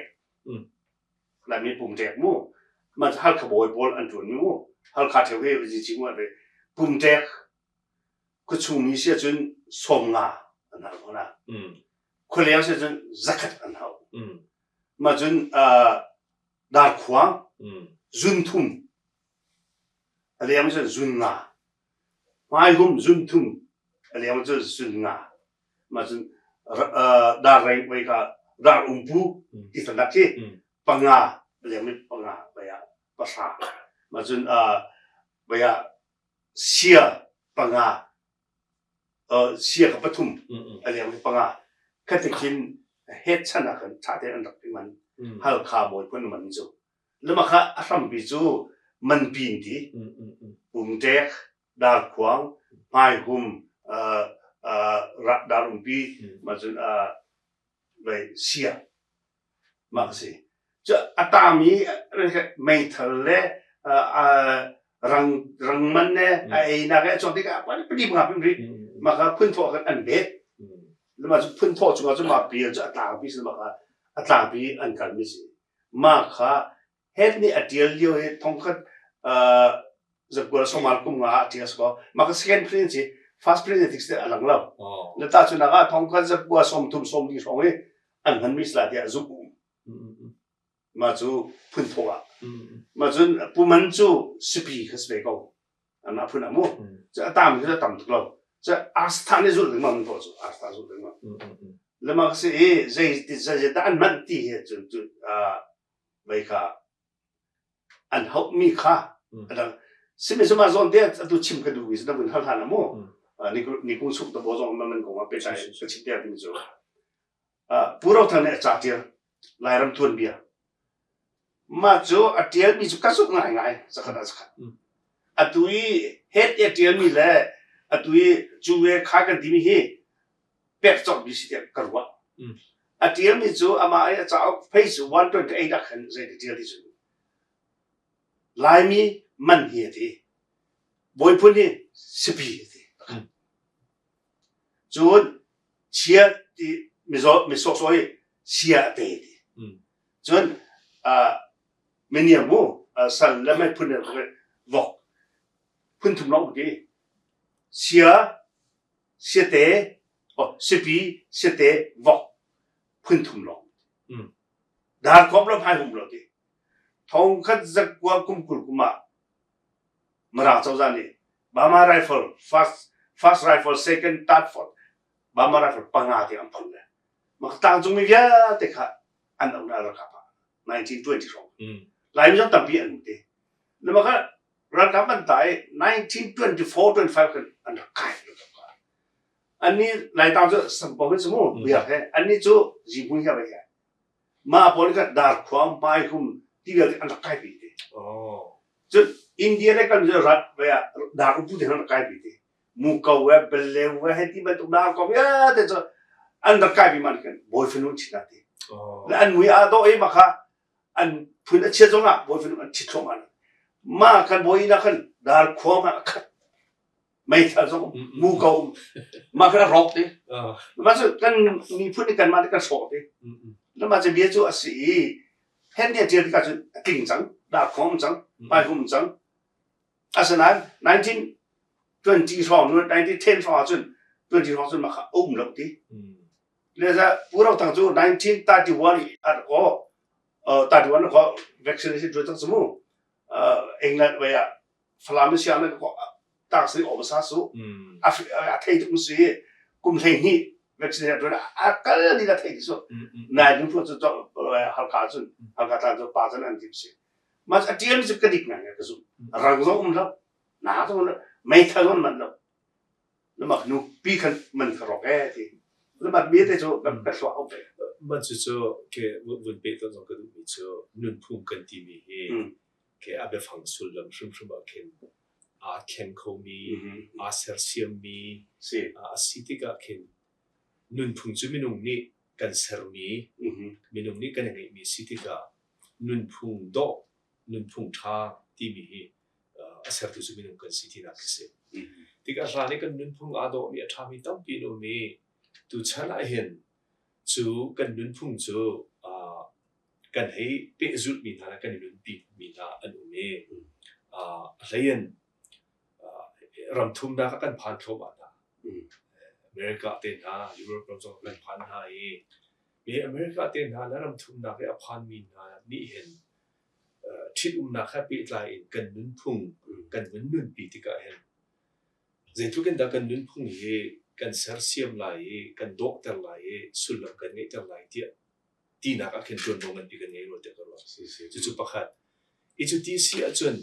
Laimi pumṭek mu man Halkha bawi pawl an ṭuan mi mu Halkha ṭheu he zici mu pumṭek Khuachungmi si ahcun 50 an hau ko na. Khualeng si ahcun 100 an hau. Mah cun darkhuang zun thum a leng cun zun nga. Hmaihum zun thum a leng cun zun nga. Mah cun darreng wei ka dar umpu ti tandak khi panga a leng mi panga vei ah pahra. Mah cun vei ah sia panga sia ka pathum a leng hi panga khati khin het chan ah khan ṭha tein an rak i man Halkha bawi phun man cu lama kha a hrampi cu manpi in ti pumṭek darkhuang hmaihum dar umpi ma cun sia Mah a si. Cu a tangmi meithal le rang rang man le a einak le a cawk tikah pali panga pim rih. Mah kha phunthawh khan an bet. Mah cu phunthawh cungah cu mah bia cu a tlangpi si mah kha a tlangpi an kalmi si. Mah kha Het nih a ṭial lio hi thongkhat zakual somal kum nga ah a ṭial si kaw mah ka second print si first print tik a lang lo. Na tahchunak ah thongkhat zakua 30 40 hrawng hi an hmanmi si lai tiah zumh um. Mah cu phun thawh ah. Mah cun puman cu sipi kha si ve ko. Anmah phun ah mu. Cu a tam cu a tam tuk lo. Cu astha nih zulh lengmang an tuah cu astha zulh lengmang. Le mah si i zei zei dah an manh ti hi cun cu vei kha. An hauhmi kha a dang. Sihmanhsehlaw mah zawn te atu chim ka duhmi cu na vun hal hlan ah mu ni kung suk tabo zong man kong ah pehtlai ka chim ter ding cu Pu Ro Thang nih a ca ṭial Lairam tuanbia mah cu a ṭialmi cu ka zumh ngaingai zakhat ah zakhat atu i het i a ṭialmi le atu i cu ve kha kan timi hi pek cawkmi si tiah ka ruah. A ṭialmi cu amah i a cauk page 128 ah khan zei ti ṭial ti cu Laimi man hi a ti. Bawiphun hi sipi a ti. Cun chia ti mizaw mi sawhsawh hi sia a te ti. Cun miniam mu sal le mei phun vok phun thum lawng ti. Sia siate oh sipi siate vok phun thum lawng. Darkawp lo hmai hum lo ti. Thong khat zakua kum 20 kum ah Mirang cozah nih Burma rifle first first rifle second third fourth Burma rifle panga ti an phun le mak tlangcung mi vialte kha an um na ralkap ah 1920 hrawng Laimi zong tampi an um te na maka ralkap an ta i 1924 25 kan an rak kai anni Laitlang cu sampo hi cu mu biak he anni cu zihmui he vai he mah pawl kha darkhuang hmaihum ti vialte an rak kai pi te cun India le kan rat vai ah dar upu te han rak kai pi te muko we belew we he ti bantuk dar ko vialte cu an rak kai pi man kan bawi fanu china te le an mui a do i makha an phun a chia zong ah bawi fanu an thi thluahmah ma kan bawi na khan dar khuang ah khat meithal zong mu ko um mah kha rawk te mah cu kan miphun nih kanmah nih kan hrawh te mah cu bia cu a si i hen nih a ṭial tikah cun a tling cang darkhong um cang hmaihum um cang asinain 1920 hrawng 1910 hrawng ahcun 20 hrawng cun mah kha a um lo ti le za Pu Ro Thang cu 1931 i a ko 31 ko vaccination ṭuan cang cu mu England wei ah Falam siang na tak si awm sa su a thei tuk si kum 12 vaccine a a kal ni la thei su nai ding fu cu halka cun halka tlan cu pa cun an tim si ma a tiam cu ka dik ngai ka zu rang zo um lo na zo meithal on man lo lamak nu pi khan man kha rok e ti lamak mi te cu kan ka thluak au pe man cu cu ke vun pe ton zong ka duh mi cu nunphung kan ti mi hi Ke a biafang sullam hrimhrim ah khin aa thleng khomi, aa sersiammi a si tikah khin nunphung cu minung nih kan sermi, minung nih kan i ngeihmi si tikah nunphung dawh, nunphung ṭha timi hi a sertu cu minung kan si tinak khi si. Tikah hlan i kan nunphung aa dawhmi, a ṭhami tampi an um i tuchan ahhin cu kan nunphung cu kan hei pehzulhmi hna le kan i nunpimi hna an um i a hlei in ramthumnak ah kan phan thluahmah hna. America te hna, Europe ram zong kan phan hna i hi America te hna le ramthumnak i a phanmi hna nih hin ṭhitumnak he pehtlai in kan nunphung kan vun nunpi tikah hin zeitluk in dah kan nunphung hi kan sersiam lai i kan dawhter lai i sullam kan ngeihter lai tiah tinak ah khin ṭuanvo nganpi kan ngei rua tiah ka ruah. Cucu pakhat. I cu ti si ahcun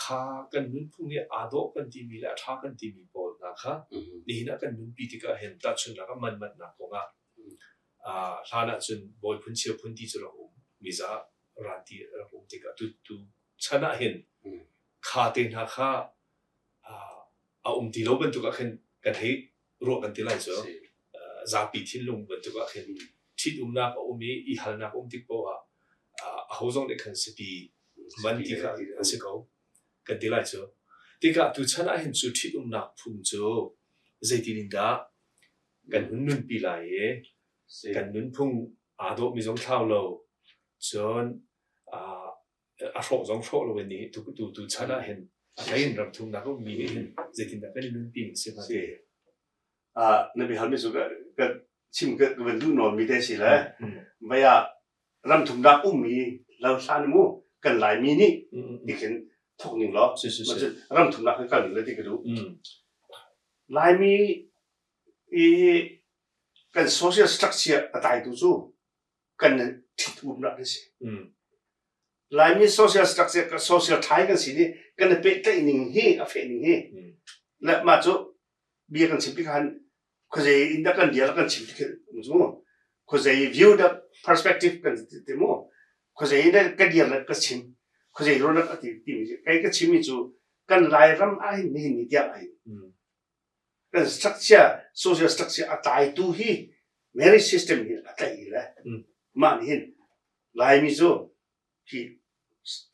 kha kan nunphung i aa dawh kan timi le a ṭha kan timi pawl hna kha nihin ah kan nunpi tikah hin tahchunhnak ah manmatnak kongah hlan ahcun bawi phun chia phun ti cu rak um miza ran ti rak um tikah tu tu chan ah hin kha te hna kha a um ti lo bantuk ah khin kan hei ruah kan ti lai cu zapi thinlung bantuk ah khin ṭhitumnak a um i i halnak a um tik paoh ah aho zong nih khan sipi man ti kha a si ko kan ti lai cu. Tikah tuchan ah hin cu ṭhitumnak phung cu zeitin in dah kan hun nunpi lai i kan nunphung aa dawhmi zong thlau lo cun a hrawh zong hrawh loin nih tu tu tu chan ah hin a hlei in ram thumnak ummi nih hin zeitindah kan i nunpi ning si hnga ti. Na biahalmi cu ka chim ka van duh nawn mi te si le vai ah ram thumnak ummi lo hlan mu kan Laimi nih tikhin thok ning law ram thumnak kan kal ning le ti ka duh. Laimi i kan social structure a tlaitu cu kan ṭhit-umnak an si. Laimi social structure social thai kan si ni kan i pehtlaih ning hi a feh ning hi le mah cu bia kan chim tik han khuazei in dah kan bia kan chim tik mu khuazei view dah perspective kan ti mu khuazei in dah ka dir le ka chim khuazei ro dah ti ti mi kai ka chim mi cu kan Lairam ah hin nihin ni tiang ah hin kan structure social structure a tlaitu hi marriage system hi a tlaih le mah nih hin Laimi cu hi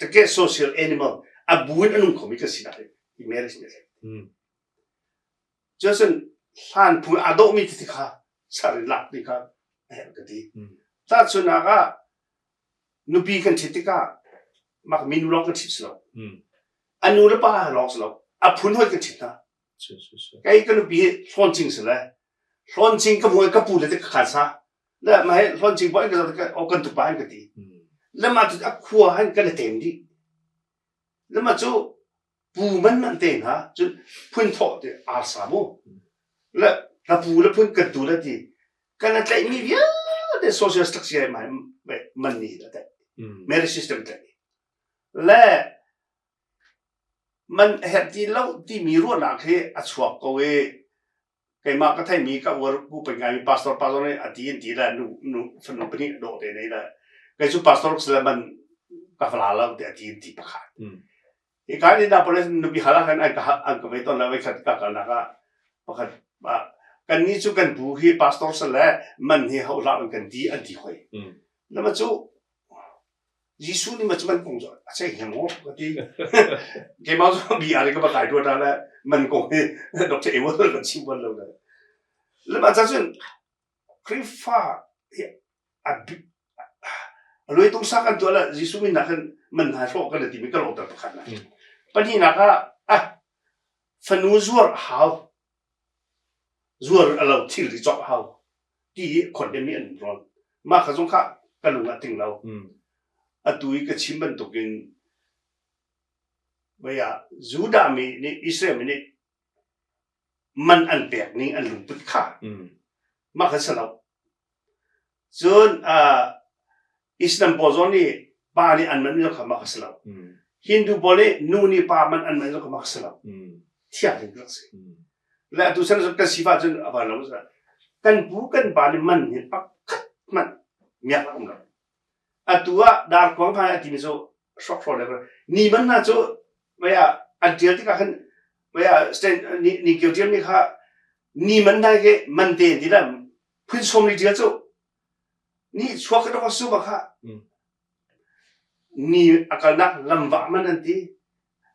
take social animal a bu in a nung khomi kan sinak hi hi marriage nih a tlaih. Cun hlan phung aa dawhmi tete kha ser in lak ti kha a herh ka ti. Tahchunhnak ah nupi kan ṭhit tikah mak mi nu lawng kan ṭhit si lo. A nu le pa lawng si lo. A phun hawi kan ṭhit hna. Kei ka nupi hi hlawn si le hlawn ka hmu ka pu le te ka khan sa. Le mah hi hlawn cing in ka zoh o kan tupa in ka ti. Le mah cu a khua han kan i tem dih. Le mah cu pu man man te hna cun phun thawh ti arsa mu. Le ka pu le phun kan tu le ti. Kan a tlaihmi vialte social structure mai man ni la tlaih. Merit system tlaih. Le man herh ti lo timi ruahnak hi a chuak ko i keimah ka theimi ka uar ku peng ngaimi pastor pa zong nih a ti in ti le nu nu fanu pahnih dawh te nei le kei cu pastor si le man ka fala lo ti a ti in ti pakhat hi ka ni na police nupi hala khan an ka an ka ve ton la voi khat ka kalnak ah pakhat kan ni cu kan pu hi pastor se le man hi ho hlah kan ti an ti hoi nama cu Jesuh nih ma cu man kong cu a ceih hnga maw ka ti. Keimah cu bia le ka va kai duat ah le man kong hi Dr. Ewell kan chim bal lo le. Le mah ca cun Khrihfa hi a a luai tung sa kan tuah le Jesuh min nak hin man hna hrawh kan timi ka lawhter pakhat na. Pahnihnak ah ah fanu zuar a hau. Zuar a lo thilri cawk a hau. Ti hi condemn mi an rawn. Mah kha zong kha ka lung ah ting lo. Atu i ka chim bantukin vei ah Judah mi nih Israel mi nih man an pek ning an lungput kha mah kha si lo. Cun Islam pawl zong nih pa nih an man zong kha mah kha si lo. Hindu pawl nih nu nih pa man an man zong kha mah kha si lo. Thiang rak si. Le atu chan kan sifah cun a van lo kan pu kan pa nih man hi pakhat hmanh miak a um lo. Atu ah darkuang phan a timi cu hrokhrawl le ni man hna cu mei ah an tial tikah khan mei ah stand ni ni kio tial mi kha ni man dai ke man te ti la phun som li tial cu ni chuak ka dok su ba kha Ni a kalnak lamvah man an ti,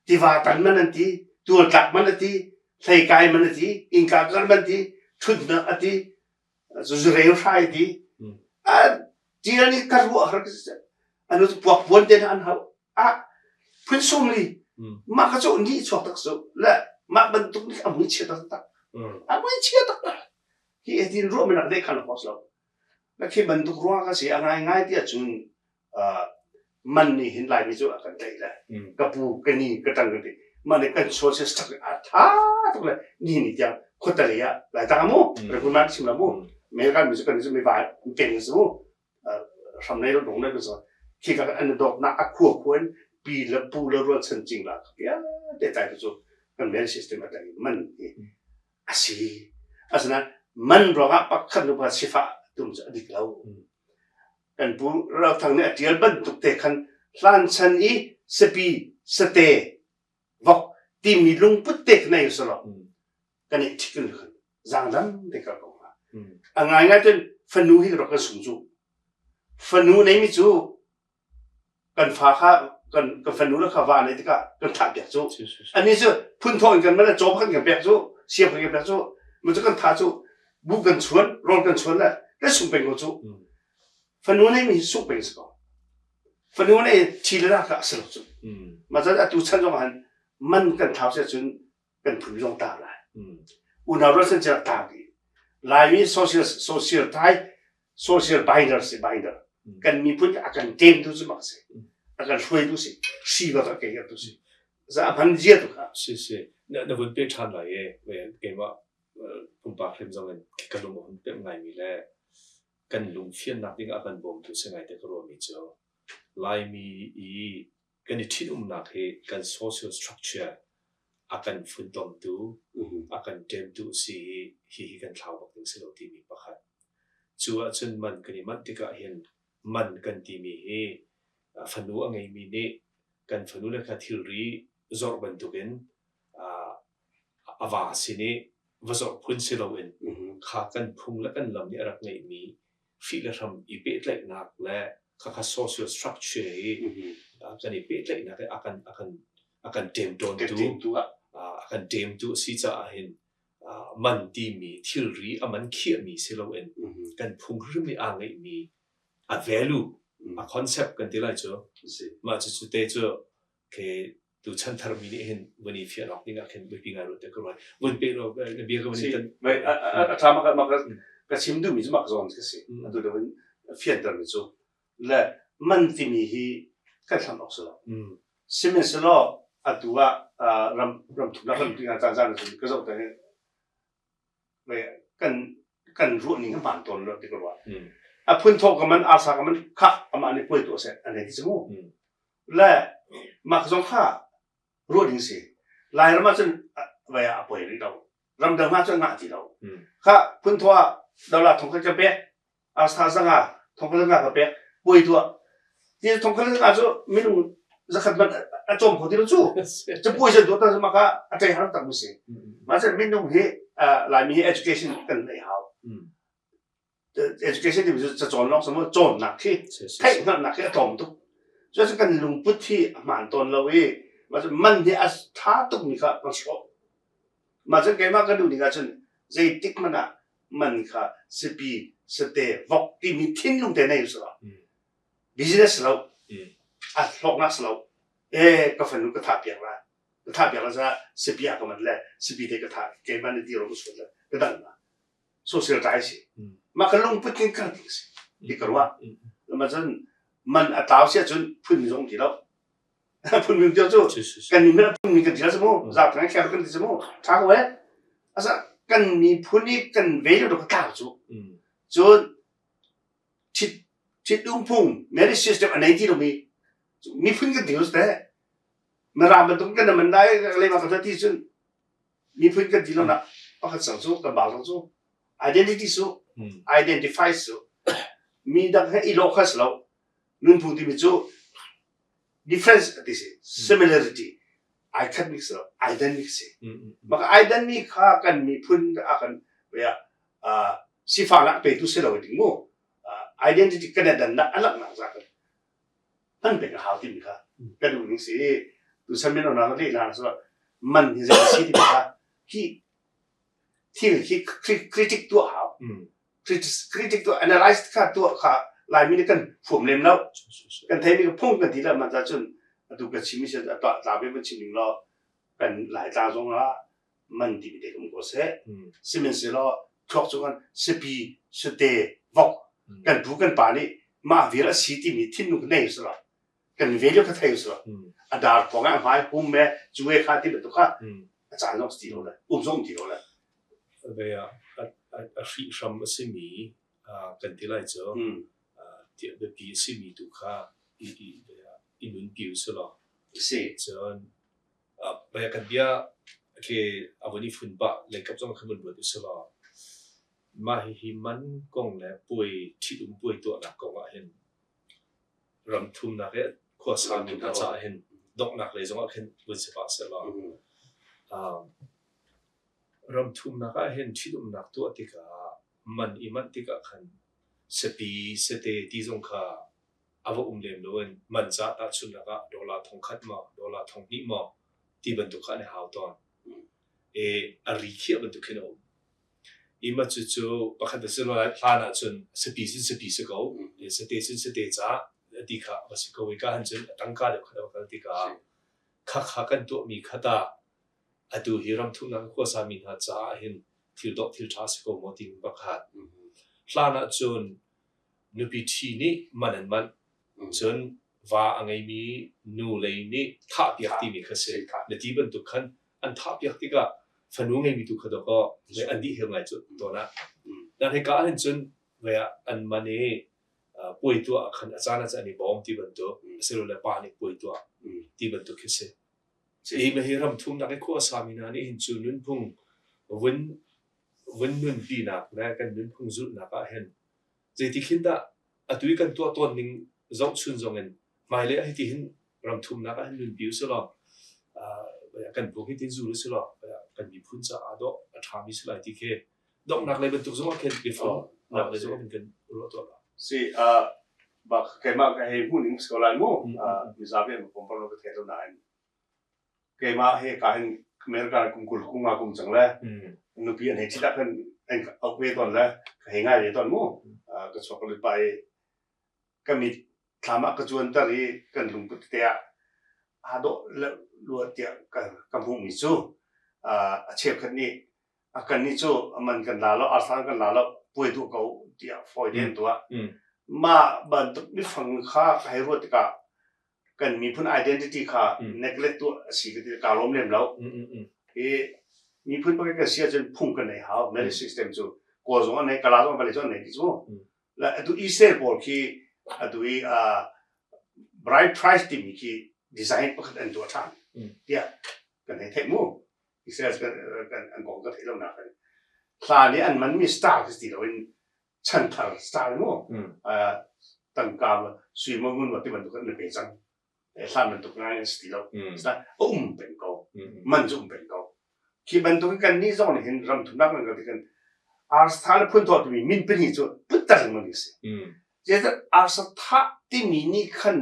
tiva tan man an ti, tualtlak man a ti, hleikai man a ti, innka kar man ti, ṭhutnak a ti, zureu hrai a ti. A tial nih ka ruah har anu cu puak puan te an hau. Ah, phun sum li. Mah kha cu ni chuak tak cu le mah bantuk nih a mui chia tak tak. A mui chia tak tak. Hi etin ruah minak deh khan lo. Na khi bantuk ruang ka si a ngaingai ti ahcun man nih hin Laimi cu a kan tlaih le ka pu ka ni ka ṭang ka ti mah nih kan social structure a ṭha tuk le ni ni tiang khuatali ah Laitlang ah mu Rangoon man chim la mu American mi cu kan cu mi va peng si mu hram nei lo dong nei so khi ka an dawtnak a khua khua in pi le pu le rual chan cing la ya te tlai cu kan mail system a tlai man hi a si. Asinain man ruangah pakhat nu pakhat sifah tum cu a dik lo. Kan pu Ralthang nih a ṭial bantuk te khan hlan chan i sapi, sate, vok timi lungput te kha nei usalaw kan i ṭhit kan khan zaangdam te kal ko hnga. A ngaingai cun fanu hi rak kan sung cu. Fanu neimi cu kan fa kha kan kan fanu le kha va nei tikah kan thah piak cu ani cu phun thawh in kan man caw kan kan pek cu siam kan pek cu mu cu kan tha cu bu kan chuan rawl kan chuan le kan sung peng ko cu fanu nei mi sung peng si ko fanu nei thi le ra kha a si lo cu ma cun atu chan zong han man kan thau se cun kan phun zong ta lai unau rual san cia ta ti laimi social social thai social binder si binder kan miphun a kan tem tu cu bak si a kan hruai tu si hri bak a ke tu si za a hman zia tu kha si si na na vun pe than lai e keimah pumpak hrim zong in ka lung hun pem ngai mi le kan lung fiannak ding a kan bawmtu si ngai te ka ruah mi cu. Laimi i kan i ṭhitumnak hi kan social structure a kan funtomtu, a kan ṭemtu a si i hihi kan thlau bak ding si lo timi pakhat. Cu ahcun man kan i manh tikah hin man kan timi hi fanu a ngeimi nih kan fanule kha thilri zorh bantukin a va sin i va zorh phun si loin kha kan phung le kan lam nih a rak ngeihmi hrih le hram i pehtlaihnak le khakha social structure i kan i pehtlaihnak i a kan a kan a kan ṭemṭawntu a kan ṭemtu a si caah hin man timi thilri a man khiahmi si loin kan phung hrim nih aa ngeihmi a value a concept kan ti lai cu mah cucu te cu ke tu chanthar mi nih hin vun i fian awk ding ah khin biapi ngai ruat te ka ruat vun pe lo na bia ka vun in tan a tha mak mak ka chim duh mi cu mak zawn ka si atu da vun fianter mi cu le man timi hi kan thlam awk si lo sihmanhsehlaw atu ah ram ram thumnak ram tinga caan caan cun ka zoh te kan kan ruah ning hmaan tawn lo ti ka ruah a phun tho ka man arsa ka man kha amah nih puai tuah seh an hei ti cu mu Le mah zong kha ruah ding si. Lairam ah cun vai ah a poi rih lo. Ramdang ah cun ngah ti lo. Kha phunthawh ah dollar thong khat ka pek, asta zanga thong khat zanga ka pek, puai tuah. Ti thong khat zanga cu minung zakhat man a cawm kho ti lo cu. Cu puai cu tuah ta mah kha a ṭei har tak mi si. Mah cun minung hi Laimi hi education kan nei hau. Education timi cu cacawn lawng si maw cawnnak khi theihhngalhnak khi a tlawm tuk. Cucu kan lungput hi a hmaan tawn lo i mah cu man hi a ṭha tukmi kha kan hrawh. Mah cun keimah ka duh ning ahcun zeitik hmanh ah man kha siapi, sate, vok timi thinlung te nei usih law business si lo, a hlawknak si lo, ee ka fanu ka thah piak lai, ka thah piak lai caah siapi ah ka man le siapi te ka thah keimah nih ti ro ka suat le ka dang la. Social ṭai si. Mah ka lungput in kal ding si. Ti ka ruah. Mah cun man a tlau si ahcun phun zong ti lo. Phun mi cu kan mi phun mi kan ti lo mu. Za kan kher kan ti mu. Ṭha ko eh. Asa kan miphun i kan value do ka tlau cu. Cun ṭhit ṭhit um phung marriage system a nei ti lo mi miphun kan ti lo te. Mirang bantuk kan man lai lema ka ti cun miphun kan ti lonak pakhat sang cu kan bau zong cu identity cu identify cu mi dang he i lawh kha si lo nunphung timi cu difference ti si similarity ai khat mi si lo ai dan mi si maka ai dan mi kha kan miphun a kan sifaknak petu si lo ding mu identity kan dan nak alak nak za kan hman peng a hau timi kha ka duh ning si i tuchan mino hna ka lehla cu man hi zei a si timi kha hi thil hi critic tuah hau critic tuah analyze kha tuah kha Laimi nih kan huam lem lo kan theimi ka phung kan ti le man cun atu ka chim mi si tla ve van chim ning law kan Laitlang zong ah man timi te um ko seh sihmanhsehlaw thluak cu kan siapi sate vok kan pu kan pa nih mah vial a si timi thinlung ka nei usih kan value kha thei usih a dar pawng ah hmai hum me cu e kha ti bantuk kha a caan zong ti lo le um zong ti lo le ve a a hrih hram a simi kan ti lai cu tiah biapi a simi tu kha i i i nunpi usih law si cun Kan bia khi a vun i fun pah leikap zong khan vun ruat usih law mah hihi man kong le puai ṭhitum puai tuahnak kong ah hin ram thumnak i khuasa mi hna caah hin donghnak lei zongah khin vun si pah sehlaw ram thumnak ah hin ṭhitumnak tuah tikah man i manh tikah khan siapi sate ti zong kha a va um lem loin man ca tahchunhnak ah dollar thongkhat maw dollar thonghnih maw ti bantuk kha an i hau tawn. I a ri khiah bantuk khin a um. I mah cucu pakhat a si hlan ahcun siapi cun siapi si ko, sate cun sate ca ti kha a va si ko i ka han cun a tangka deuh khat a va kal tikah khakha kan tuahmi kha tah atu hi ramthumnak khuasa mi hna caah hin thil dawh thil ṭha si ko maw timi pakhat. Hlan ahcun Nupi ṭhi nih man an manh. Cun va a ngeimi nu lei nih thahpiak timi kha si. Na ti bantuk khan an thahpiak tikah fanu ngeimi tu kha dawkaw an dih hel ngai cu tawn ah. Nan hika ahhin cun vei ah an man i puai tuah ah khan a caan ah cun an i bawm ti bantuk asilole pa nih puai tuah ti bantuk khi si. Hi hi ram thumnak i khua sami hna nih hin cu nunphung vun vun nunpinak le kan nunphung zulhnak ah hin zeiti khin dah atu i kan tuah tawn ning zohchun zong in hmailei ah hiti hin ram thumnak ah hin nunpi usih law kan phung hi tin zul usih law kan miphun caah dawh a ṭhami si lai ti khi donghnak lei bantuk zong ah khin biafang nak lei zong ah kan ruah tuah la. Si uh, bak keimah ka hei hmuh ning si ko lai mu. Mizapi an pom lo ka thei lo nain keimah he ka hin America kum kul kum nga kum cang le nupi an hei ṭhit ah khan an ok ve tawn le ka hei ngai ve tawn mu. Ka chuak ka lut pa i ka mit thlam ah ka cuanter i kan lungput te ah aa dawh lua tiah ka ka hmuhmi cu a cheukhat nih a kannih cu a man kan la lo arsa kan la lo puai duh ko tiah fawi tein tuah. Mah bantuk mifang kha ka hei ruat tikah kan miphun identity kha neglect tuah a si ka ti kaa lawm lem lo. I miphun pakhat kan si ahcun phung kan nei hau marriage system cu kawl zong an nei kala zong vale zong an nei ti cu la atu Israel pawl khi atu i bride price timi khi design pakhat an tuah ṭhan tiah kan hei theih mu Israel kan an kong ka theih lo nak in hlan i an manmi star khi ti loin chanthar star mu tangka sui mo ngun ti bantuk an pe cang hlan bantuk ngai an si ti lo a um peng ko man cu um peng ko khi bantuk kan nih zong nih hin ram thumnak kan kal kan arsa le phun thaw timi min pahnih cu puttar lengmang si zeicah arsa thah timi nih khan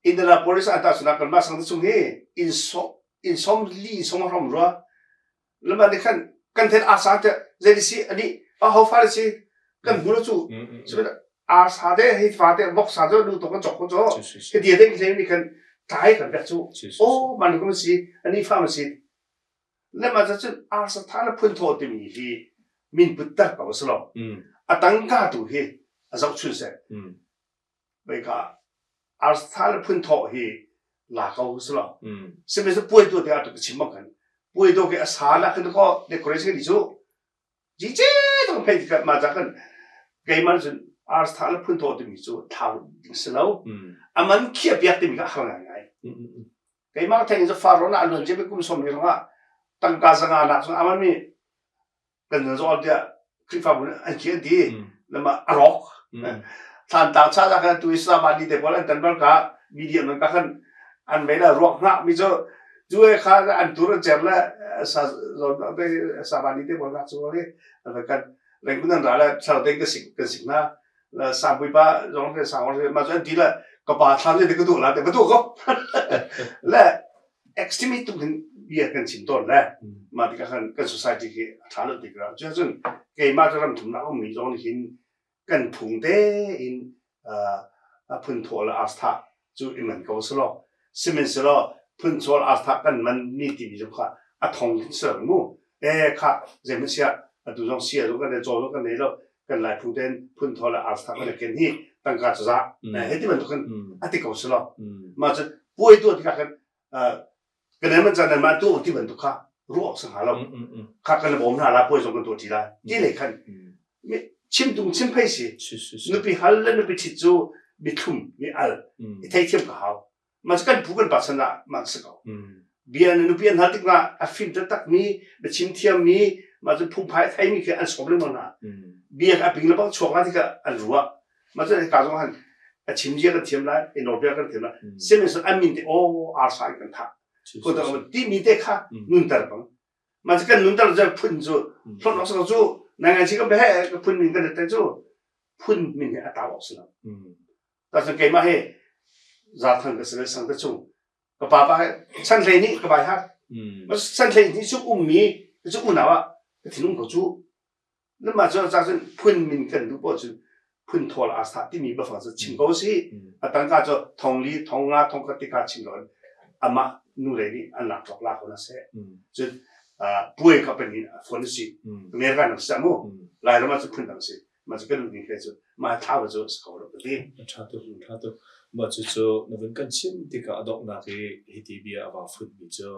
Indianapolis ah tahchunhnak kanmah sang te chung hi inn som inn som li som hrom rua lama nih khan kan then asa te zei si ani a ho fa si kan hmu lo cu sibin arsa te hei fa te vok sa cu lu to kan chok ko cho he dia te hlei nih khan tlai kan pek cu o man kum si ani fa ma si lama cha cun arsa tha le phun tho timi hi min put tar ko slo atangka tu hi a zoh chun se Veika arsa le phunthawh hi la ko si lo. Sihmanhsehlaw puai tuah tikah tu ka chim bang khan puai tuah khi a sa la khin ko decoration kan ti cu jice tong phei tikah mah ca khan keimah cun arsa le phunthawh timi cu thlau ding si lo. A man khiah piak timi kha a har ngaingai. Keimah theng in Faro na luan cia kum som ni rangah tangka zanga nak cun aman mi kan nan zawl tiah Khrihfabu nih an khi an ti lama a rawk thlantlang cha da khan tu Islamabad ni te pawl an tan bal ka media man ka khan an mei la ruak hna mi cu cu e kha an tur an cer le sa zon te sa ni te pawl na chu ri an kan rengkun an ra le thar te ka sik kan sik na la sangpui pa zong te sang ma chu an ti la ka pa thlan le ka du la te ba du ko le extremist tuk hin bia kan chim tawn le mah tikah khan kan society khi a ṭha lo tik ah cun keimah cu ram thumnak ummi zong nih hin kan phung tein phunthawh le arsa cu i man ko selaw sihmanhsehlaw phunchawl arsa kan man mi timi zong kha a thong hin si lo mu e kha zeihmanh siah atu zong sia zong kan nei caw zong kan nei lo kan lai phung tein phunthawh le arsa kan ken hi tangka cu za he ti bantuk khan a ti ko selaw mah cu puai tuah tikah khan kan man caan nan mah tu ti bantuk kha ruah awk si hnga lo kha kan bawm hna la puai zong kan tuah ṭi lai ti lei khan chim tung chim phei si nupi hal le nupi ṭhit cu mithlum mi al i theithiam ka hau mah cu kan phu kan pa chan ah mah si ko bia na nupi an hal tik ah a fim taktak mi biachim thiam mi mah cu phungphai a thei mi khi an sawm lengmang hna bia a ping le bang chuak la tikah an ruah mah cu ka zong han a chim zia kan thiam lai i nawlbia kan thiam lai sihmanhsehlaw an min te aw arsa in kan thah ko ti mi te kha nunter bang mah cu kan nunter cu phun cu hlawt awk cu nai ngai chi kan be he phun min kan te cu phun min he a tau awk si lo ta keimah he zathang ka si le sang te chung ka pa pa chan hlei nih ka bai hat chan hlei nih cu ummi cu unau ah ka thinlung ko cu Namah cu ca cun phun min kan duh poah cun phun thawl aa sah timi biafang cu chim ko si. A tangka cu thong li, thong nga, thong khat tika chim lo in amah nu lei nih an lak cawk la ko na seh. Cun puai kha pan in phone si. America nam si mu. Lairam ah cu phun dang si. Mah cu kan ning he cu mah thlau cu si ko lo ka ti. Tha tuk, tha tuk. Mah cu cu na vun kan chim tikah a donghnak i hiti bia a va fut mi cu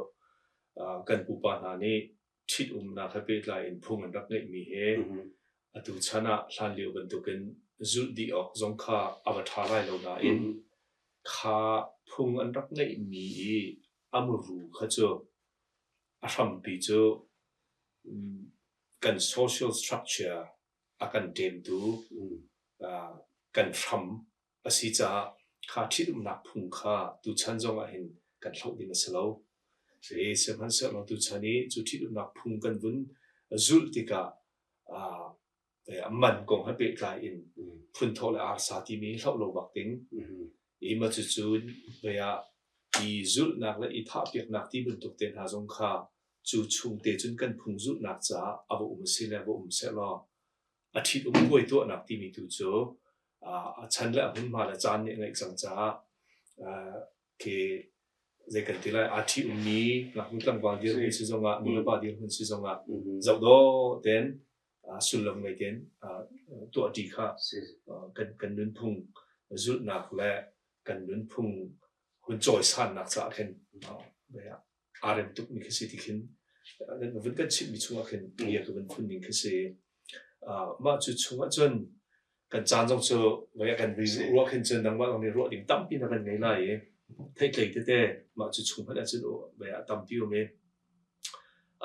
kan pupa hna nih ṭhitumnak he pehtlai in phung an rak ngeihmi he atu chan ah hlanlio bantukin zulh dih awk zong kha a va ṭha lai lo nain kha phung an rak ngeihmi i a muru kha cu a hrampi cu kan social structure a kan ṭemtu kan hram a si caah kha ṭhitumnak phung kha tuchan zong ah hin kan hloh ding a si lo. Sihmanhsehlaw tuchan i cu ṭhitumnak phung kan vun zulh tikah man kong he pehtlai in phunthawh le arsa timi hloh lo bak ding. I mah cucu vei ah i zulhnak le i thahpiaknak ti bantuk te hna zong kha cu chung te cun kan phung zulhnak caah a va um a si le va um sehlaw a ṭhitum puai tuahnak timi tu cu a chan le a hmunhma le caan nih a ngeih cang caah khi zei kan ti lai aa ṭhi ummi ngaknu tlangval dirhmun si zongah nu le pa dirhmun si zongah zoh dawh tein sullam ngei tein tuahṭi kha kan kan nunphung zulhnak le kan nunphung hun cawisannak caah khin aa rem tukmi khi si ti khin vun kan chimhmi chungah khin bia ka vun phun ning khi si. Mah cu chungah cun kan caan zong cu voi kan ruah khin cun nangmah zong nih ruah ding tampi na kan ngei lai i theihtlei tete mah cu chung hmanh ahcun voi ah tampi um i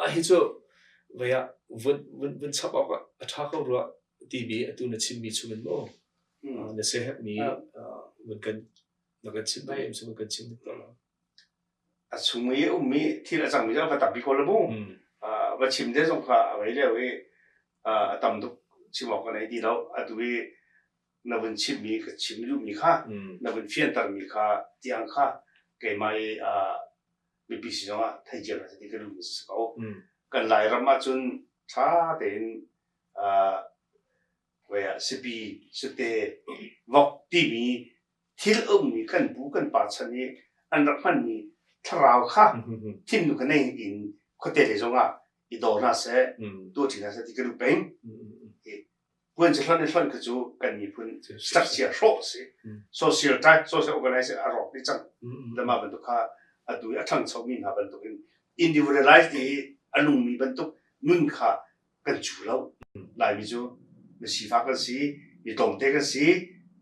ah hi cu voi ah vun vun vun chap awk ah a ṭha ko rua timi atu na chimmi chungin maw na siaherhmi vun kan na kan chimh duh kan chim tuk lo. A chung i a ummi thil a cangmi cu va tampi ko la mu. Va chim te zong kha a vei lio i a tam tuk chim awk ka nei ti lo. Atu i na vun chimmi ka chim duhmi kha na vun fiantermi kha tiang kha keimah i mipi si zongah thei cia hna ti ka duhmi si ko. Kan Lairam ahcun ṭha tein sipi, sute, vok timi thil a ummi kan pu kan pa chan i an rak hmanmi thlarau kha thinlung kha nei in khuate lei zongah i dor hna seh tuah ṭi hna seh ti ka duh peng. Puan cu hlonh i hlonh kha cu kan miphun structure hrawh a si. Social type, social organization a rawk dih cang. Le mah bantuk kha atu i a ṭhangchomi hna bantukin individualize ti i a nungmi bantuk nun kha kan cu lo. Laimi cu mi sifak kan si, mi tlawmte kan si,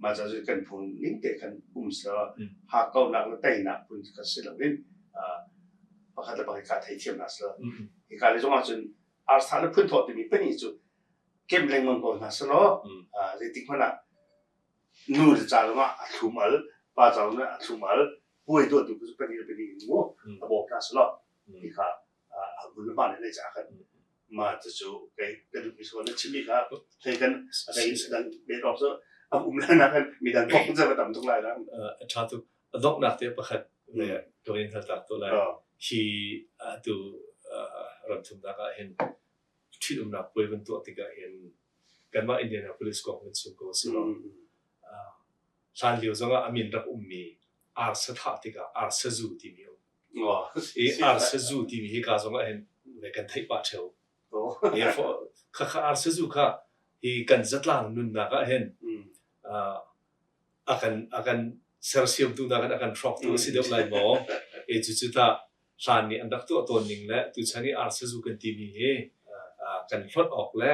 mah ca cu kan phung ning te khan um selaw hakkauhnak le teinak phun kha si loin pakhat le pakhat kha theithiamnak si lo. Hika le zong ahcun arsa le phunthawh timi pahnih cu kemh lengmang ko hna selaw zeitik hmanh ah nu le ca zongah a thlum al, pa ca zongah a thlum al, puai tuahtu cu pahnih le pahnih in mu a bawm hna selaw hi kha a vun hmaan in ei caah khan mah cucu kei ka duhmi si na chimmi kha thei kan a dang bet awk cu a um le na kan midang kong cu va tam tuk lai la. A ṭha tuk. A donghnak te pakhat le ka in hal tak to lai. Hi atu ramthumnak ah hin ṭhitumnak puai van tuah tikah hin kanmah Indianapolis kong kan chim ko si lo. Hlan lio zongah a min rak ummi arsa thah tikah arsa zu timi um. I arsa zu timi hi ka zongah hin kan theih pah ṭheo. Khakha arsa zu kha hi kan zatlang nunnak ah hin a kan a kan sersiamtu nakin a kan hrawktu a si deuh lai maw? E cucu tah hlan nih an rak tuah tawn ning le tuchan i arsa zu kan timi hi kan hlawt awk le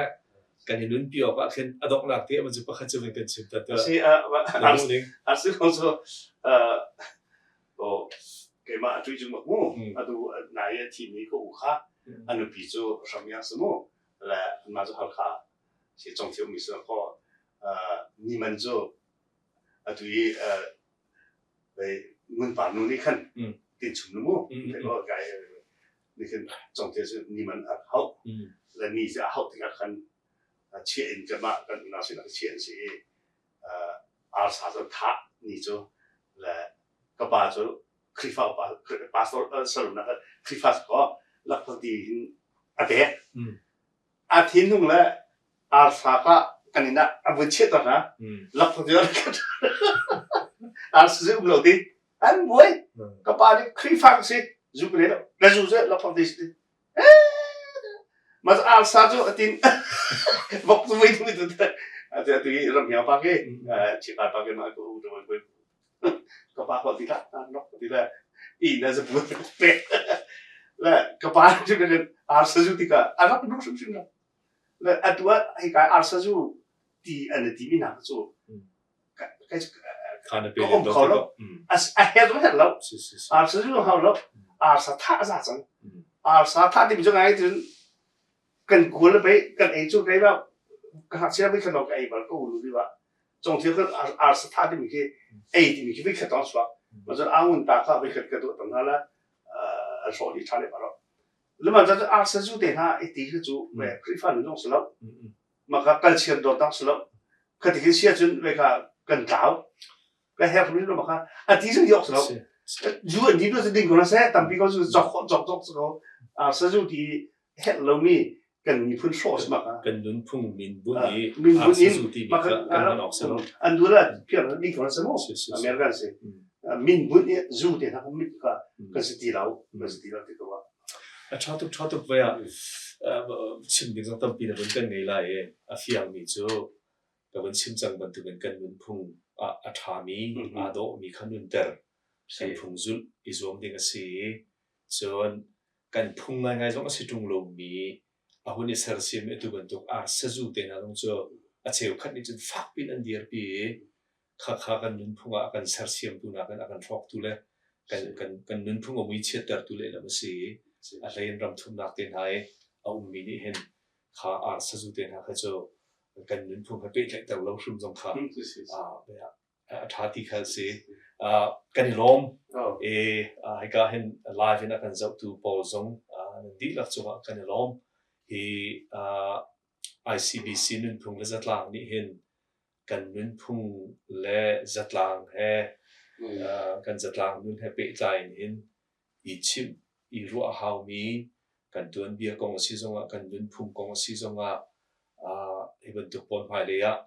kan i nunpi awk ah khin a donghnak te cu pakhat cu kan chim ta ta. Si arsi kong cu keimah a tui cu mak mu atu nai a thimi ka u kha a nupi cu hramyang si mu le anmah cu Halkha si congthio mi si ko ni man cu atu i ngunpar nu nih khan tin chung nu mu kai nih khin congthio cu ni man a hauh le ni cu a hauh tikah khan chia in kanmah kan unau sinah chia an si i arsa cu thah ni cu le ka pa cu Khrihfa upa pastor salun ah Khrihfa ko lakphakti hin a pek a thinlung le arsa kha kan inn ah a vun chiah tawn hna. Lakphakti arsa cu um lo ti an buai. Ka pa nih Khrihfa ka si zu ka lo na zu cu lakphakti si. Mas arsa cu atin vok cu vui tu tu atu atu i ramhiang pa ke chika pa ke ma ko u tu ka pa ko ti la nok ti la i na zapu pe le ka pa cu kan arsa zu tikah a rak duh hrimhrim lo le atu ah hika arsa zu ti an i timi hna cu ka um kho lo. A her zong her lo. Arsa zu hau lo. Arsa thah a za cang. Arsa thah timi cu ngai tin kan kual pei kan ei cu kei ba ka ngakchia vi khat ka ei bal ko lu bi ba cong thil kan arsa thah timi khi ei timi khi vi khat tong chuak ma cun angun ta kha vi khat ka duh tam hna la an hrawh dih ṭha le ba ro Luman cu arsa zu te hna i ti khi cu Khrihfa nun zong si lo. Maka kalchiar dawt dang si lo. Khati khi sia cun ve kha kan tlau. Ka herh mi lo maka a ti zong yok si lo. Zu an di do ding ko na se tampi ko zu jok jok jok ko. Arsa zu ti herh lomi kan miphun hrawh si maka. Kan nunphung min bun i arsa zu ti mi kha kan hman awk si lo. An du la piar ding ko na se mo. American si. Min bun i zu te hna mit kha kan si ti lo. Kan si ti lo ti ko. A ṭha tuk ṭha tuk voi ah chim ding zong tampi na vun kan ngei lai i a fiangmi cu ka vun chim cang bantukin kan nunphung ah a ṭhami, aa dawhmi kha nunter kan phung zulh i zuam ding a si i cun kan phung ngaingai zong a si ṭung lomi a hun i sersiam i atu bantuk arsazu te hna zong cu a cheukhat nih cun fak piin an dirpi i Khakha kan nunphung ah a kan sersiamtu nakin a kan hrawktu le kan, kan, kan nunphung a mui chiattertu lehlam a si i a hlei in ram thumnak te hna i a ummi nih hin kha ar sazu te hna kha cu kan nunphung he pehtlaihter lo hrim zong kha a ṭha ti kha a si. Kan i lawm. E hika hin live in a kan zohtu pawl zong nan dihlak cungah kan i lawm. Hi ICBC nunphung le zatlang nih hin kan nunphung le zatlang he kan zatlang nun he pehtlai in hin i chimh i ruah a haumi kan tuanbia kong a si zongah kan nunphung kong a si zongah hi bantuk pawl hmailei ah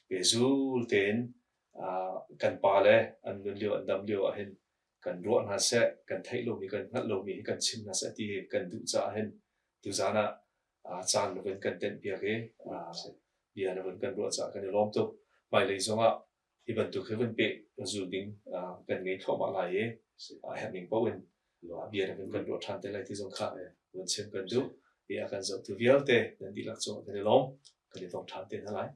pehzul tein kan pale an nun lio an dam lio ahhin kan ruah hna seh kan theih lomi kan hngalh lomi hi kan chim hna seh ti kan duh caah hin tuzaan ah caan na vun kan tenhpiak i bia na vun kan ruah caah kan i lawm tuk. Hmailei zongah hi bantuk hi vun peh zul ding kan ngei thluahmah lai i a herh ning paoh in bia na vun kan ruah ṭhan te lai ti zong kha vun chim kan duh. Hi a kan zohtu vialte nan dihlak cungah kan i lawm. Kan i tong ṭhan te hna lai.